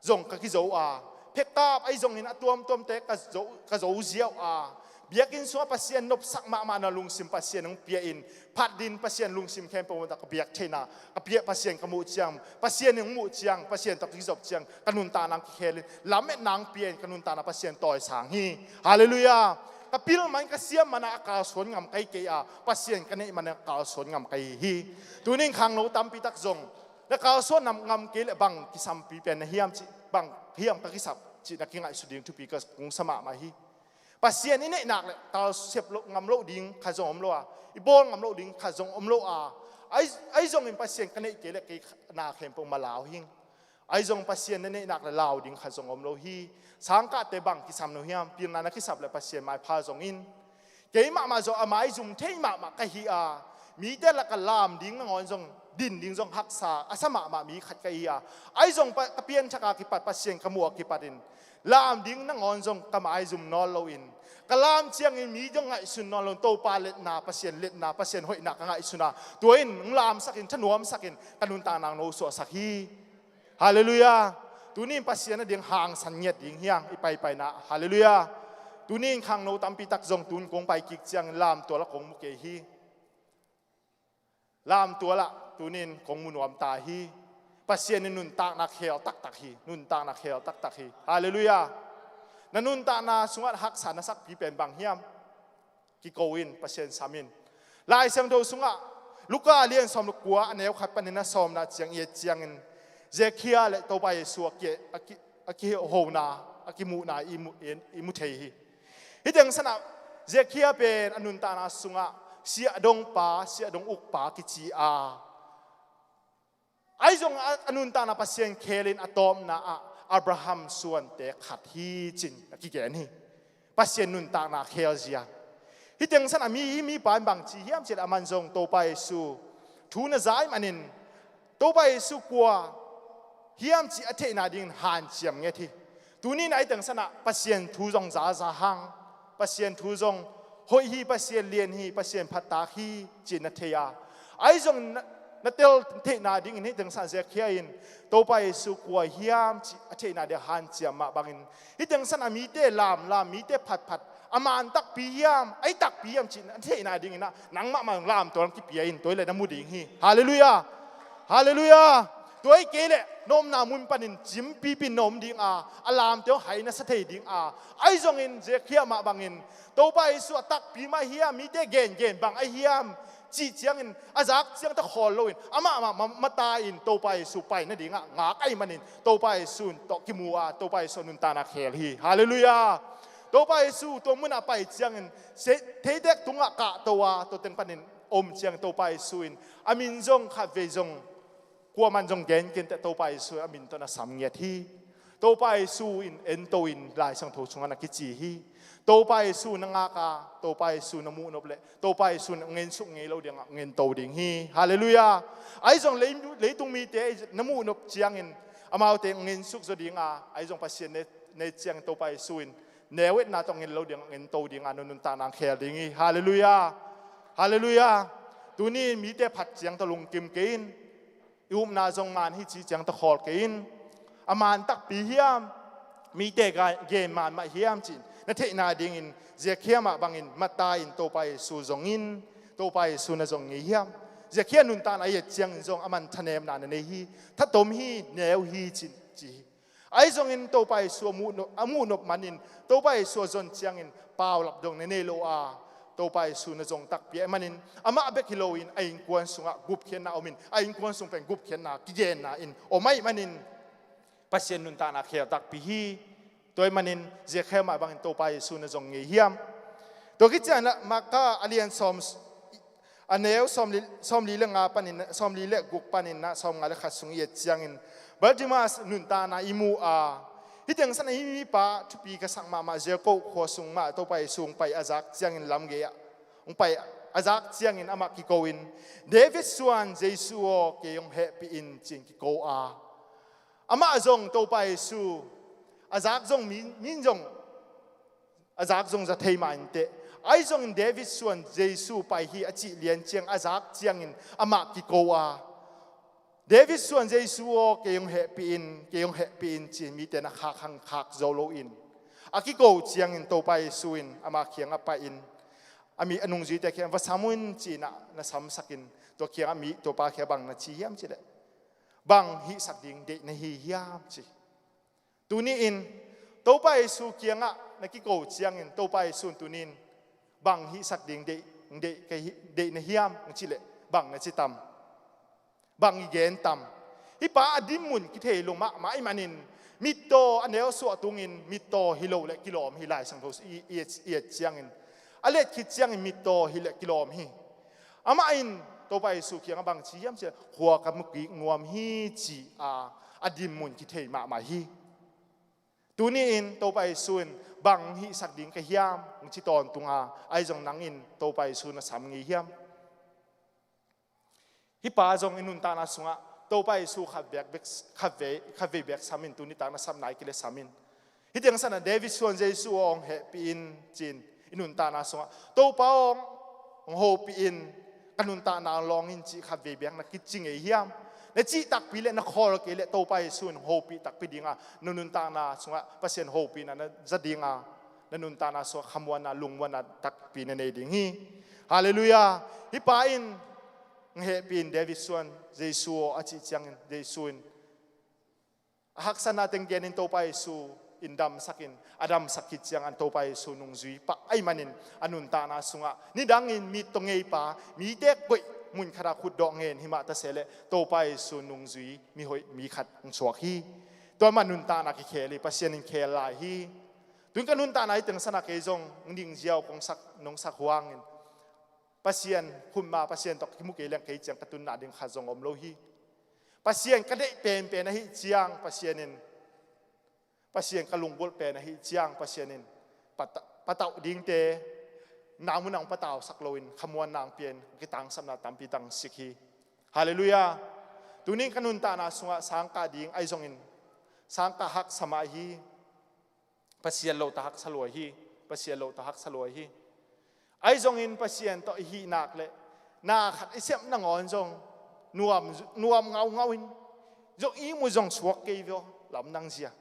zong ka kizo a, phetkap ahi zongin a tuamtuamte ka zo, ka zo ziau a, Biakinn sungah Pasian nopsak mahmahna lungsim Pasian hong pia in, phat din Pasian lungsim khempeuh ka biak theihna, ka biak Pasian ka muh ciang, Pasian hong muh ciang, Pasian tawh ka kizop ciang, ka nuntakna hong kikhel in, lametna hong pia in, ka nuntakna Pasian tawisang hi. Halleluiah. Ka pil man ka siam mana a kalsuan ngam ka hi kei a, Pasian ka neih mana a kalsuan ngam ka hi hi. Tunin khangno tampi tak zong na kalsuan ngam kei leh bang kisampi pen na hiam cih, bang hiam ka kisap cih na kingaihsut ding thupi ka kong sa mahmah hi. Pasian i neihnak le kalsep loh ngam loh ding khat zong om lo a, i bawl ngam loh ding khat zong om lo a, ahi, ahi zongin Pasian ka neih kei le kei na khempeuh malau hing. Ahi zong Pasian na neihnak le lau ding khat zong om lo hi. Sangkahte bang kisam no hiam, pilna na kisap le Pasian maipha zongin. Kei mahmah zong a maizum thei mahmah ka hi a, mite lakah lam ding nangawn zong din ding zong haksa a sa mahmah mi khat ka hi a, ahi zong pa, ka pianthak a kipat Pasian ka muh a kipat in lam ding nangawn zong ka maizum nawn loin, ka lam ciangin mi zong ngaihsun nawn lo, Topa letna, Pasian letna, Pasian hoihna ka ngaihsun a, tua in hong lamsakin, thanuamsakin ka nuntakna hong nosuahsak hi. Halleluiah. Tunin Pasian a ding hangsan ngiat ding hi hang i paipaina. Halleluiah. Tunin khangno tampi tak zong tun kong pai kik ciangin lamtual a kong mu kei hi. Lamtual ah tunin kong mu nuam ta hi. Pasian in nuntakna khel taktak hi. Nuntakna khel taktak hi. Halleluiah. Na nuntakna sungah haksa na sakpi pen bang hiam? Kiko in, Pasian sam in. Lai Siangtho sungah Luka lian sawm le kua a neu khat panin a sawmna ciang i et ciangin Zekhia le Topa Jesu a ki, a ki, a kihona, a kimuhna i mu, i, i mu thei hi. Hih teng sanah Zekhia pen a nuntakna sungah siahdongpa, siahdong ukpa kici a, ahi zong a, a nuntakna Pasian khelin a tawpna ah Abraham suante khat hi cin a kigen hi. Pasian nuntakna khel zia. Hih teng sanah mi, hih mipa in bang ci hiam cih leh a man zong Topa Jesu thu na zai manin Topa Jesu kua hiam cih a theihna dingin hanciam nget hi. Tunin a hih teng sanah Pasian thu zong zaza hang, Pasian thu zong hoih hi, Pasian lian hi, Pasian phattak hi cih na thei a, ahi zong na, na tel theihna dingin hih teng sanah Zekhia in Topa Jesu kua hiam cih a theihna ding hanciam mah bangin hih teng sanah mite lamlam, mite phatphat, a man takpi hiam, a hi takpi hiam cih na theihna dingin ah nangmah mah lamtual kipia in tua hi leh na mu ding hi. Halleluiah. Halleluiah. Tua hi kei leh na omna mun panin cimpipin na om ding a, a lamte hong hai na sa thei ding a, ahi zongin Zekhia mah bangin Topa Jesu a takpi mah hiam, mite gengen bang a hiam cih ciangin a zak ciang tawh khawl loin amah mah ma, mata in Topa Jesu pai nadingah ngak ahih manin Topa Jesu tawh kimu a, Topa Jesu a nuntakna khel hi. Halleluiah. Topa Jesu tua munah pai ciangin se, theitek tungah kahto a, tua teng panin om ciangin Topa Jesu in a min zong khatvei zong kuaman zong gen kei inteh, Topa Jesu a min tawh na sam ngiat hi. Topa Jesu in ento in Lai Siangtho sungah na kici hi. Topa Jesu na ngak a, Topa Jesu na muhnop leh Topa Jesu in a ngensuk ngei lo dingah ngento ding hi. Halleluiah. Ahi zong lei, leitung mite na muhnop ciangin amaute ngensuk zaw ding a, ahi zong Pasian ne, ne ciangin Topa Jesu in neu etna tawh ngen lo dingah ngento dingah na nuntakna khel ding hi. Halleluiah. Halleluiah. Tuni mite phat ciang tawh lungkim kei in, i upna zong man hi cih ciang tawh khawl kei in, a man takpi hiam, mite ga, gen man mah hiam cih na theihna dingin Zekhia mah bangin mata in Topa Jesu zong in, Topa Jesu na zong ngei hiam? Zekhia nuntakna i et ciangin zong a man thanemna na nei hi, thatom hi, neu hi cih, ci hi. Ahi zongin Topa Jesu a muhnop, a muhnop manin Topa Jesu a zon ciangin paulap dong na nei lo a, Topa Jesu na zong takpi ahih manin amah bek hi loin a innkuan sungah gupkhiatna omin, a innkuan sung pen gupkhiatna kigenna in om ahih manin Pasian nuntakna khel takpi hi. Tua ahih manin Zekhia mah bangin Topa Jesu na zong ngei hiam? Tua khit ciangin Marka a lian sawm, a neu sawmli, sawmli le nga panin, sawmli le guk panin ah sawmnga le khat sung i et ciangin Bartimaeus nuntakna i mu a, hih teng sanah hih mipa thupi ka sak mahmah, Jericho khua sung mah Topa Jesu hong pai a zak ciangin lam gei ah hong pai a zak ciangin amah kiko in, David suan Jesu aw, kei hong hehpih in, ci-in kiko a, amah zong Topa Jesu a zak zong mi, min zong a zak zong za thei mah inteh. Ahi zongin David suan Jesu pai hi a cih lian ciang a zak ciangin amah kiko a, David suan Jesu aw, kei hong hehpih in, kei hong hehpih in, ci-in mite na khak hang khak zo loin, A kiko ciangin Topa Jesu in ama kiangah pai-in a mi a nungzuite kiangah va sam un ci-in ah na samsakin tua kiangah mi Topa kiangah bang na ci hiam cih leh bang hihsak ding deih na hi hiam ci. Tuni-in Topa Jesu kiangah na kiko ciangin Topa Jesu in tuni-in bang hihsak ding deih, deih, ka hi, deih na hiam cih leh bang na ci tam? Bang i gen tam? Hih pa a dinmun kithei lo mahmah ahih manin mittaw a neu suah tungin mittaw hi lo leh kilawm hi. Lai Siangtho i, i, i et ciangin a let khit ciangin mittaw hi leh kilawm hi. Amah in Topa Jesu kiangah bang ci hiam cih leh khua ka mu kik nuam hi ci-a a dinmun kithei mahmah hi. Tuni-in Topa Jesu in bang hihsak ding ka hiam hong ci tawntung a, ahi zong nang in Topa Jesu na sam ngei hiam? Hih pa zong i nuntakna sungah Topa Jesu khat vei, khat vei, khat vei bek sam in, tuni tak na sam nai kei leh sam in. Hih teng sanah David suan Jesu aw hong hehpih in ci-in i nuntakna sungah Topa aw hong hopih in, ka nuntakna lawng in cih khat vei bek na kici ngei hiam? Na cih takpi leh na khawl kei leh Topa Jesu in hong hopih takpi ding a, na nuntakna sungah Pasian hopihna na za ding a, na nuntakna sungah khamuanna, lungmuanna takpi na nei ding hi. Halleluiah. Hih pa in hong hehpih in David suan Jesu aw a cih ciangin Jesu in a haksatna teng genin Topa Jesu in damsakin, a damsak khit ciangin Topa Jesu nungzui pah ahih manin a nuntakna sungah nidangin mittaw ngeipa, mite koih mun khatah khutdawh ngen hi mah ta se leh Topa Jesu nungzui mi hoih mi khat hong suak hi. Tua mah nuntakna kikhel hi, Pasian in khel lai hi. Tun ka nuntakna hih teng sanah kei zong hong ding ziau kong sak, nong sak huangin Pasian khutma, Pasian tawh kimu kei leng kei ciang ka tunna ding khat zong om lo hi. Pasian ka deih penpen ahih ciang Pasian in, Pasian ka lunggulh pen ahih ciang Pasian in pata-, patauh dingte nang mun nang patausak loin khamuanna hong pia-in kitangsapna tampi tangsik hi. Halleluiah. Tunin ka nuntakna sungah sangkah ding ahi zongin sangkah haksa mah hi. Pasian lo ta haksa lua hi. Pasian lo ta haksa lua hi. Ahi zongin Pasian tawh i hih nak leh na khat i sep nangawn zong nuam, nuam ngaungau in zong i mu zong suak kei vio lamdang zia.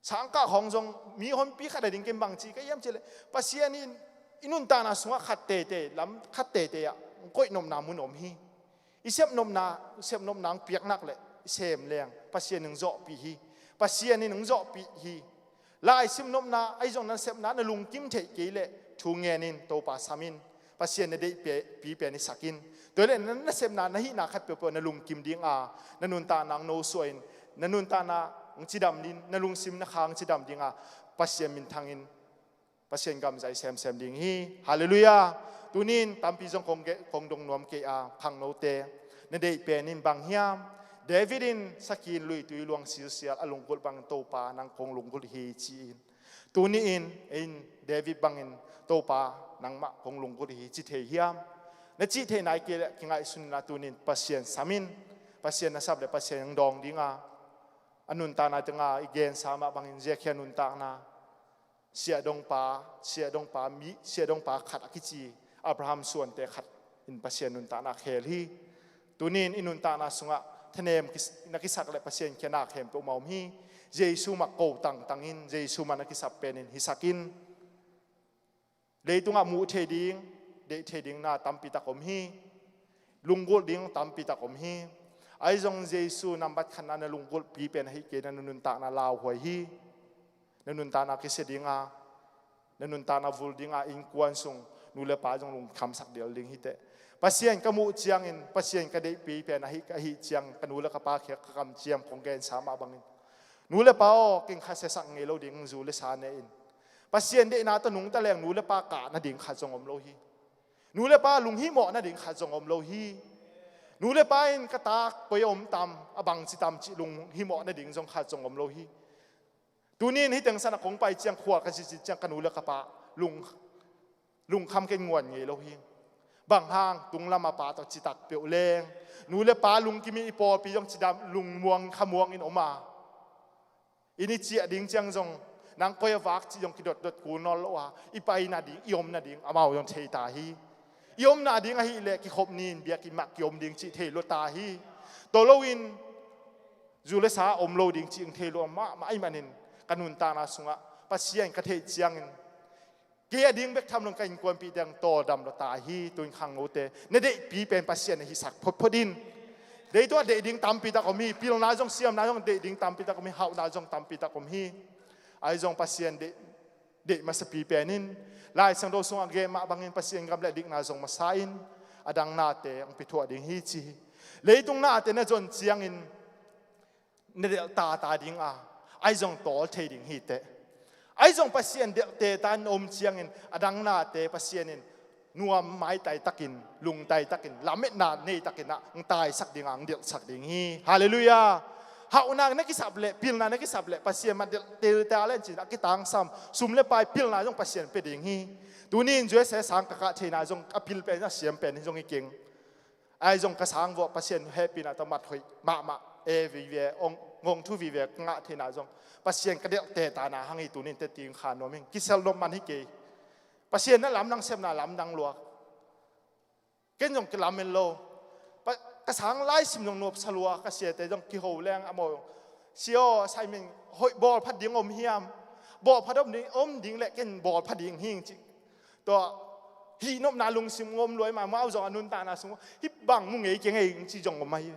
Sangkah khawng zong mi honpi khat a ding ken bang ci ka hiam cih leh Pasian in i nuntakna sungah khat teitei, lam khat teitei ah koih nopna mun om hi. I sep nopna, sep nopna hong piak nak leh i sem leng Pasian in hong zawhpih hi. Pasian in hong zawhpih hi. Lai sim nopna ahi zong na sepna na lungkim theih kei leh thu ngen in Topa sam in. Pasian na deih pe, pi pen i sak in. Tua leh na, na sepna na hihna khat peuhpeuh na lungkim ding a, na nuntakna hong nosuah in, na nuntakna hong cidam in, na lungsim na kha hong cidam ding a, Pasian minthang in Pasian gam zai semsem ding hi. Halleluiah. Tunin tampi zong kong ge-, kong dong nuam kei a, khangnote na deih pen in bang hiam? David in sakhi in luitui luang silsial a lunggulh bangin Topa nang kong lunggulh hi ci-in. Tuni in, in David bangin Topa nangmah kong lunggulh hi ci thei hiam? Na cih thei nai kei leh kingaihsun in a, tunin Pasian sam in. Pasian na sap leh Pasian hong dawng ding a, a nuntakna teng a i gensa mah bangin ziakhia nuntakna, siahdongpa, siahdongpa mi, siahdongpa khat a kici Abraham suante khat in Pasian nuntakna khel hi. Tunin i nuntakna sungah thanem kis-, na kisak leh Pasian kiangah khempeuh mah om hi. Jesu mah ko tangtang in, Jesu mah na kisap pen in hisak in. Leitungah muh thei ding, deih thei ding na tampi tak om hi. Lunggulh ding tampi tak om hi. Ahi zong Jesu nambat khatna na lunggulhpi pen ahih kei na nuntakna lauhuai hi. Na nuntakna kisia ding a, na nuntakna vul ding a, innkuan sung nu le pa zong lungkhamsak dial ding hi teh. Pasian ka muh ciangin Pasian ka deihpi pen ahih, ahih ciang ka nu le ka pa kiang ka kamciam kong gensa mah bangin, nu le pa aw, kei khat siasak ngei lo ding, zu le sa ne in. Pasian deihna tawh nungta leng nu le pa kah nading khat zong om lo hi. Nu le pa lunghimawh nading khat zong om lo hi. Nu le pa in ka ta koi a om tam, a bangci tam cih lunghimawh nading zong khat zong om lo hi. Tunin hih teng sanah kong pai ciang, khua ka zicin ciang ka nu le ka pa lung, lungkham ken nguan ngei lo hi. Bang hang, tunglam a pa tawh citak peuh leng nu le pa lungkim in i pawlpi zong cidam lungmuang khamuang in om a, inn i ciah ding ciang zong nang koi a vak cih zong kidotdot kul nawn lo a, i pai nading, i om nading amau zong thei ta hi. I om nading ahih leh kikhop ni in biakinn mah kiom ding cih thei lua ta hi. Tua loin zu le sa om lo ding cih thei lua mahmah ahih manin ka nuntakna sungah Pasian ka theih ciangin kei a ding bek tham lo, ka innkuanpihte ang tawldam lua ta hi. Tuin khangnote, na deihpi pen Pasian a hisak photphot in. Deih tua deih ding tampi tak om hi. Pilna zong, siamna zong deih ding tampi tak om hi. Hauhna zong tampi tak om hi. Ahi zong Pasian deih, deih masapi pen in, Lai Siangtho sungah gen mah bangin Pasian gam le dikna zong masa in, a dang nate ang pia thuah ding hi ci hi. Leitung nate na zon ciangin na delh tata ding a, ahi zong tawl thei ding hi teh. Ahi zong Pasian delhte ta in om ciangin a dang nate Pasian in nuam maitai takin, lungtai takin, lametna nei takin ah ang taisak ding a, ang delhsak ding hi. Halleluiah. Hauhna na kisap leh, pilna na kisap leh, Pasian mah delhte ta leh cin a kitangsam, sum le pai, pilna zong Pasian pia ding hi. Tuni in U S A sang ka kah theihna zong a pil pen, a siam pen hi zong hi keng. Ahi zong ka sang vuah Pasian hehpihna tawh mat hoih mahmah, e vive, ong, ngong thu vive ka ngah theihna zong Pasian ka delhte tana hang hi. Tunin teh ting kha nuam hing, kisel nuam man hi kei. Pasian na lamdang sepna lamdang lua. Ken zong kilamen lo. Pa, ka sang lai sim zong nuapsa lua, ka siate zong kiho leng a maw. Sia aw, Simon, hoih bawlphat ding om hiam? Bawlphat om ding, om ding leh ken bawlphat ding hing ci. Tua hihnopna lungsim ngom luai mah, mau zong a nuntakna sung hih bang mu ngei kei ngei ci zong ngom ahi.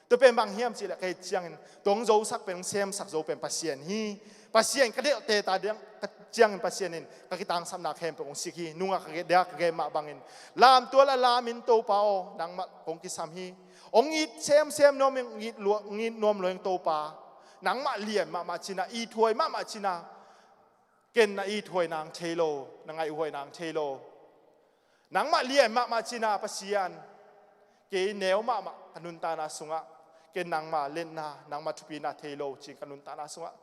Tua pen bang hiam cih leh ka hih ciangin tua hong zosak pen, hong semsak zo pen Pasian hi. Pasian ka delhte ta ding ka ciangin Pasian in ka kitangsapna khempeuh hong sik hi. Nungah ka gen, dia ka gen mah bangin, lamtual a lamin Topa aw, nangmah kong kisam hi. Hong it semsem nuam ing, hong it lua, hong it nuam lua ing Topa. Nangmah lian mahmah cina, ithuai mahmah cina. Ken na ithuai nang thei lo, na ngaihhuai nang thei lo. Nangmah lian mahmah cina Pasian. Kei neu mahmah ka nuntakna sungah, ken nangmah lenna, nangmah thupina thei lo cin ka nuntakna sungah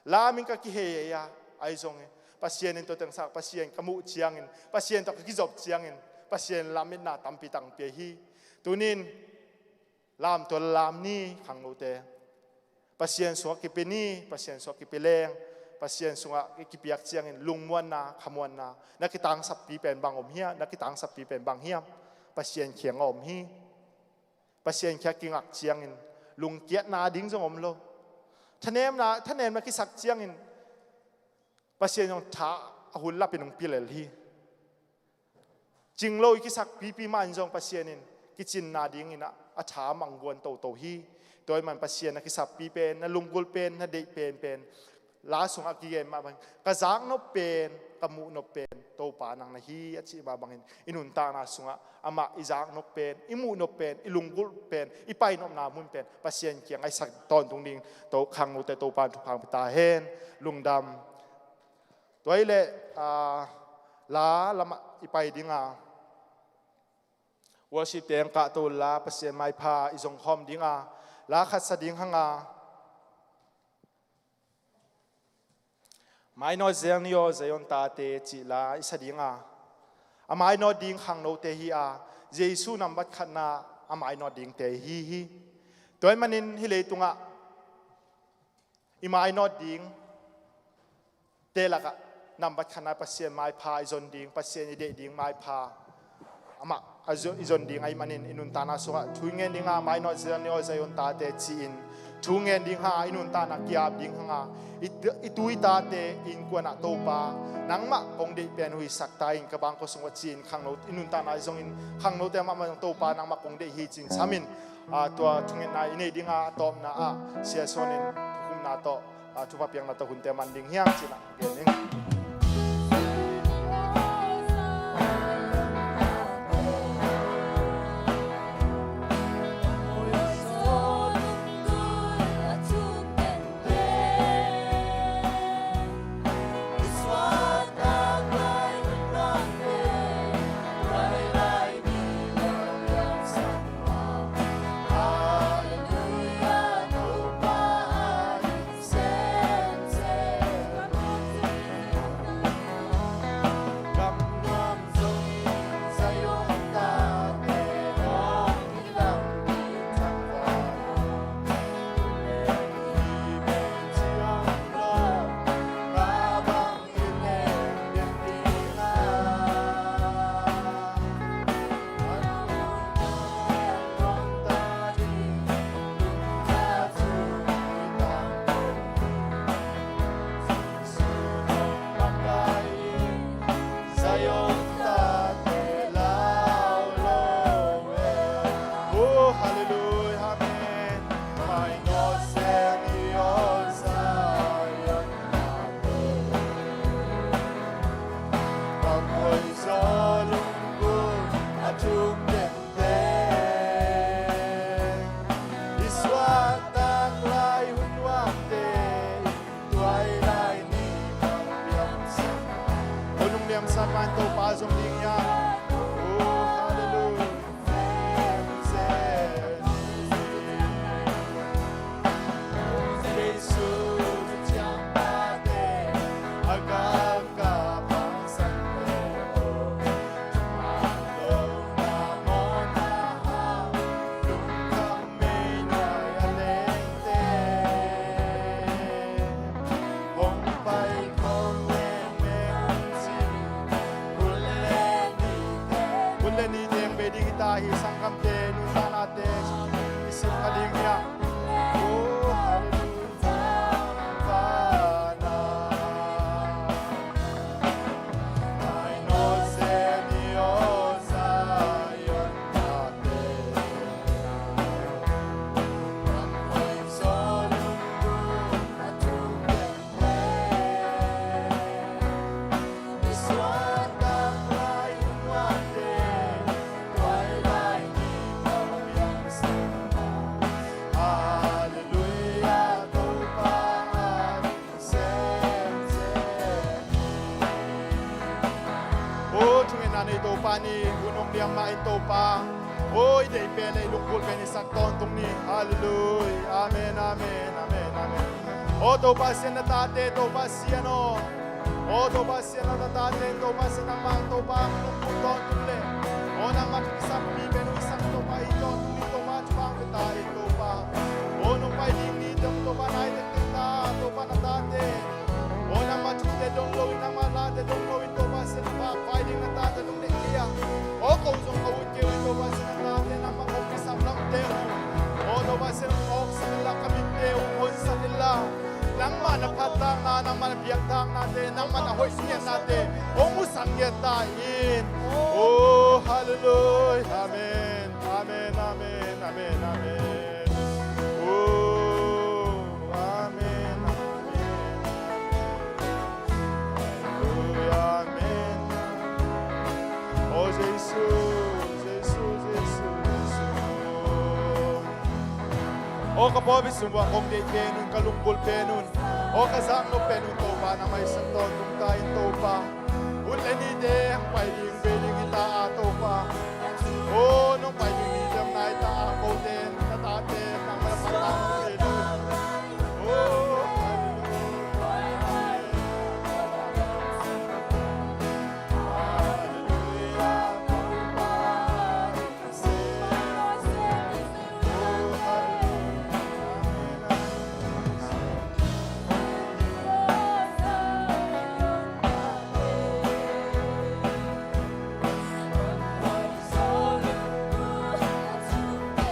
lamin ka kihei a, ahi zongin Pasian in tua teng sak, Pasian ka muh ciangin, Pasian tawh ka kizop ciangin Pasian lametna tampi tak pia hi. Tunin lamtual lam ni khangnote. Pasian sungah kipia ni, Pasian sungah kipia leng, Pasian sungah kipiak ciangin lungmuanna, khamuanna, na kitangsappi pen bang om hiam, na kitangsappi pen bang hiam? Pasian kiangah om hi. Pasian kiangah kingak ciangin lungkiatna ding zong om lo. Thanemna, thanemna kisak ciangin Pasian zong tha a hun lapin hong pia lel hi. Cing lo i kisak pipi mah in zong Pasian in kicinna dingin ah a tha mangguan toto hi. Tua ahih man Pasian na kisappi pen, na lunggulh pen, na deih penpen, la sungah a kigen mah bang, ka zaknop pen, ka muhnop pen Topa nang na hi a cih mah bangin i nuntakna sungah amah i zaknop pen, i muhnop pen, i lunggulh pen, i painopna mun pen Pasian kiangah i sak tawntung ding, to khangnote Topa in thupha pia ta hen. Lungdam. Tua ahih leh, ah, la lamah i pai ding a, worship te ang kahto la, Pasian maipha i zong khawm ding a, la khat sa ding hang a, Mainawt Zel Ni Aw Zion Tate cih la i sa ding a, a mainawt ding khangnote hi a, Jesu nambat khatna a mainawt dingte hi hi. Tua ahih manin hih leitungah i mainawt ding te lakah nambat khatna Pasian maipha i zon ding, Pasian i deih ding maipha amah a zo-, i zon ding ahih manin i nuntakna sungah thu i ngen ding a, Mainawt Zel Ni Aw Zion Tate ci-in thu ngen ding hang a, i nuntakna ki-ap ding hang a, i, i tu i tate i innkuan ah Topa nangmah kong deih pen huhsak ta in ka bangkua sungah ci-in khangno, i nuntakna i zongin khangnote mahmah zong Topa nangmah kong deih hi ci-in samin, ah, tua thungetna i nei ding a, a tawpna ah Sia Suan in thukhupna tawh, ah, thupha piakna tawh hunte man ding hi hang cih na gen ning. Topa zong ding hiam. Oh, hallelujah. Hong pai khawm mengmeng ci. Hun le ni teng, hun le ni teng bei ding hi ta hi, sanggamte, nuntaknate i sim kha ding hi a. Oh, hallelujah. O thungetna nei Topa ni, hun hong liam mah in Topa. O i deih pen le i lunggulh pen i sak tawntung ni. Halleluiah. Amen, amen, amen, amen. O Topa Sian, na tate Topa Sian aw. O Topa Sian aw, na tate Topa Sian, nangmah Topa lunggulh tawntung le. O nangmah thu kisappi pen i sak Topa i tawntung ni Topa, thupha hong pia ta in Topa. O nong pai ding ni teng Topa nai tektek ta Topa na tate. O nangmah thute dong lo in, nangmah late dong lo in Topa Sian, nangmah pai ding na tate dong dek hi a. O ko zong ka ut kei uh in Topa Sian, na tate nangmah kong kisap lamte uh. O Topa Sian, hong awksak inla, ka mitte uh honsak inla. Nangmah na phattakna, nangmah na biaktaknate, nangmah na hoih ngiatnate hong musak ngiat ta in. O halleluiah. Amen. Amen, amen, amen, amen. O amen, amen. Halleluiah, amen. O Jesu, Jesu, Jesu, Jesu. O ka pawlpi sung uah kong deih pen un, ka lunggulh pen un, o ka zaknop pen un Topa, nangmah i sak tawntung ta in Topa. Hun le nite hong pai ding bei ding hi ta a Topa. O nong pai ding nite hong nai ta a, kote, na tate, nangmah na phattak nong pia ding. O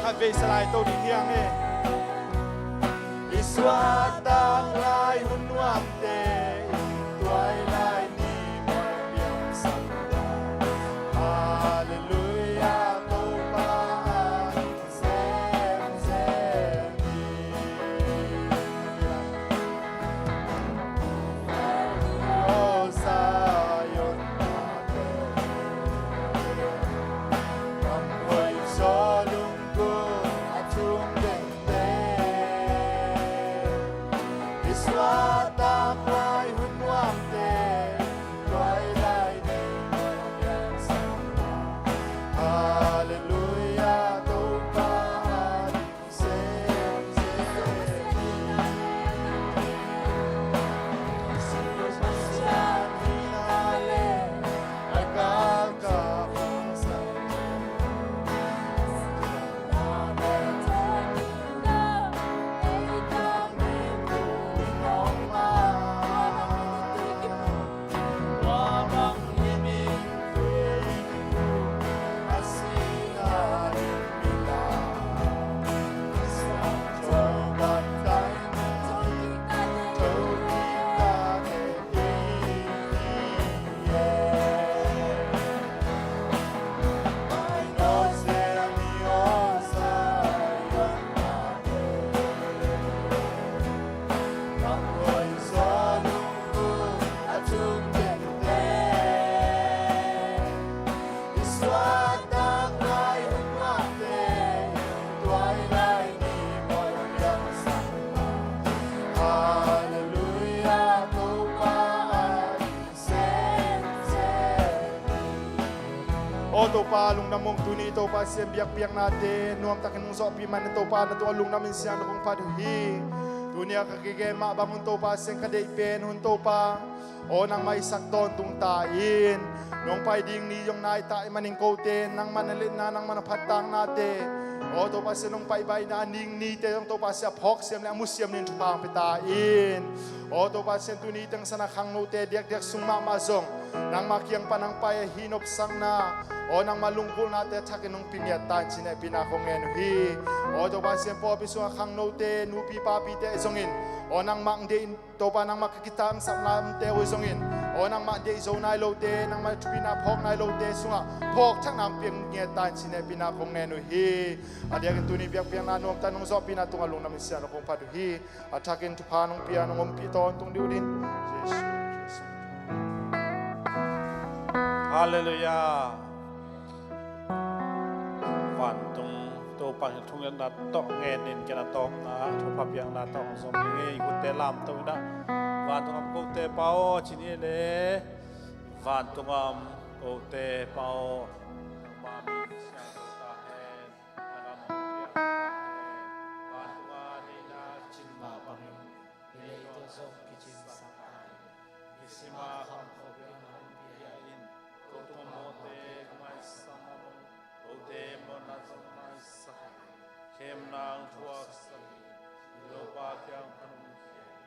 Khatvei salai to ding hiang e. I suahtak lai hun nuamte in tuailai ni mawh piang sam ta. Halleluiah, Topa in semsem hi. O Zion tate, ram hoih zaw lunggulh a thum dengte, i suahtak Aw Topa, lungdam ung. Tuni Topa Pasian, biakpiaknate nuamtakin hong zawhpih manin Topa, na tungah lungdam in siang na kong phat uh hi. Tuni a ka kigen mah bangun Topa Pasian, ka deih pen hun Topa, aw nangmah i sak tawntung ta in. Nong pai ding ni zong nai ta ahih manin kote nangmah na letna, nangmah na phattaknate, aw Topa Pasian, nong pai baina a ning nite zong Topa Pasian, a phawksiam le a musiam ni in thupha hong pia ta in. Aw Topa Pasian, tuni teng sang a khangnote diakdiak sung mahmah zong nangmah kiang pan hong pai ahi nopsakna, aw nangmah lunggulhnate thakin hong pia ngiat ta in ci-in hehpihna kong ngen uh hi. Aw Topa Pasian, pawlpi sungah khangnote, nupi papite zongin, aw nangmah hong deih in Topa, nangmah ka kitangsapnate uh zongin, aw nangmah deih zo nai lote, nangmah thupina phawk nai lote sungah phawk thakna hong pia ngiat ta in ci-in hehpihna kong ngen uh hi. A diakin tuni biakpiakna nuamtak nong zawhpihna tungah lungdam in siang na kong phat uh hi. A thakin thupha nong pia, nong ompih tawntung dih uh in. Jesuh, Jesuh. Halleluiah. Vantung Topa in thungetna tawh ngenin, ken a tawpna thupha piakna tawh hong zom ning ei. Khutte lamto in ah, vantung gam kote Pa aw ci ni le. Vantung gam kote Pa aw, nangma min siangtho ta hen. Na gam hong piang ta hen. Vantung a deihna cin mah bangin, hih leitung zong kicin sak ta hen. Nisim a kham khopna hong pia in. Ko tuamlawte ka maisak mah bang, kote mawhna zong maisak in. Khemna hong thuaksak in. Topa kiang pan hong khia in.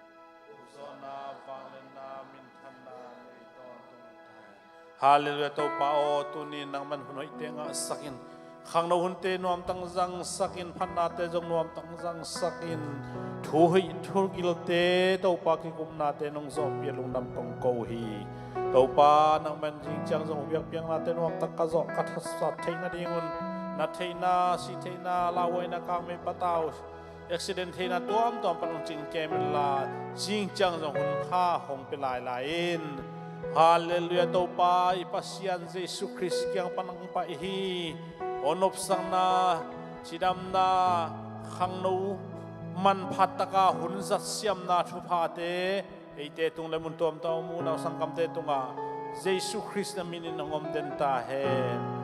Ukzawhna, vangliatna, minthanna nei tawntung ta hen. Halleluiah. Topa aw, tuni nangman hun hoihte ngahsak in, khangno hunte nuamtak zangsak in, phatnate zong nuamtak zangsak in, thu hoih thu gilte Topa kikupnate nong zawhpih a lungdam kong ko hi. Topa nangman zing ciang zong biakpiaknate nuamtak ka zawh ka thasat theih nadingun, na theihna, sih theihna, lauhuaina, kangmei patau, accident theihna tuamtuam pan hong cingkem inla, zing ciang zong hun kha hong pia lailai in. Halleluiah. Topa i Pasian Jesuh Khrist kiang pan hong pai hi. Aw nopsakna, cidamna, khangno manphat taka hun zat siamna thuphate eite tung le mun tuamtuam a om unau sanggamte tungah Jesuh Khrist na minin hong om den ta hen.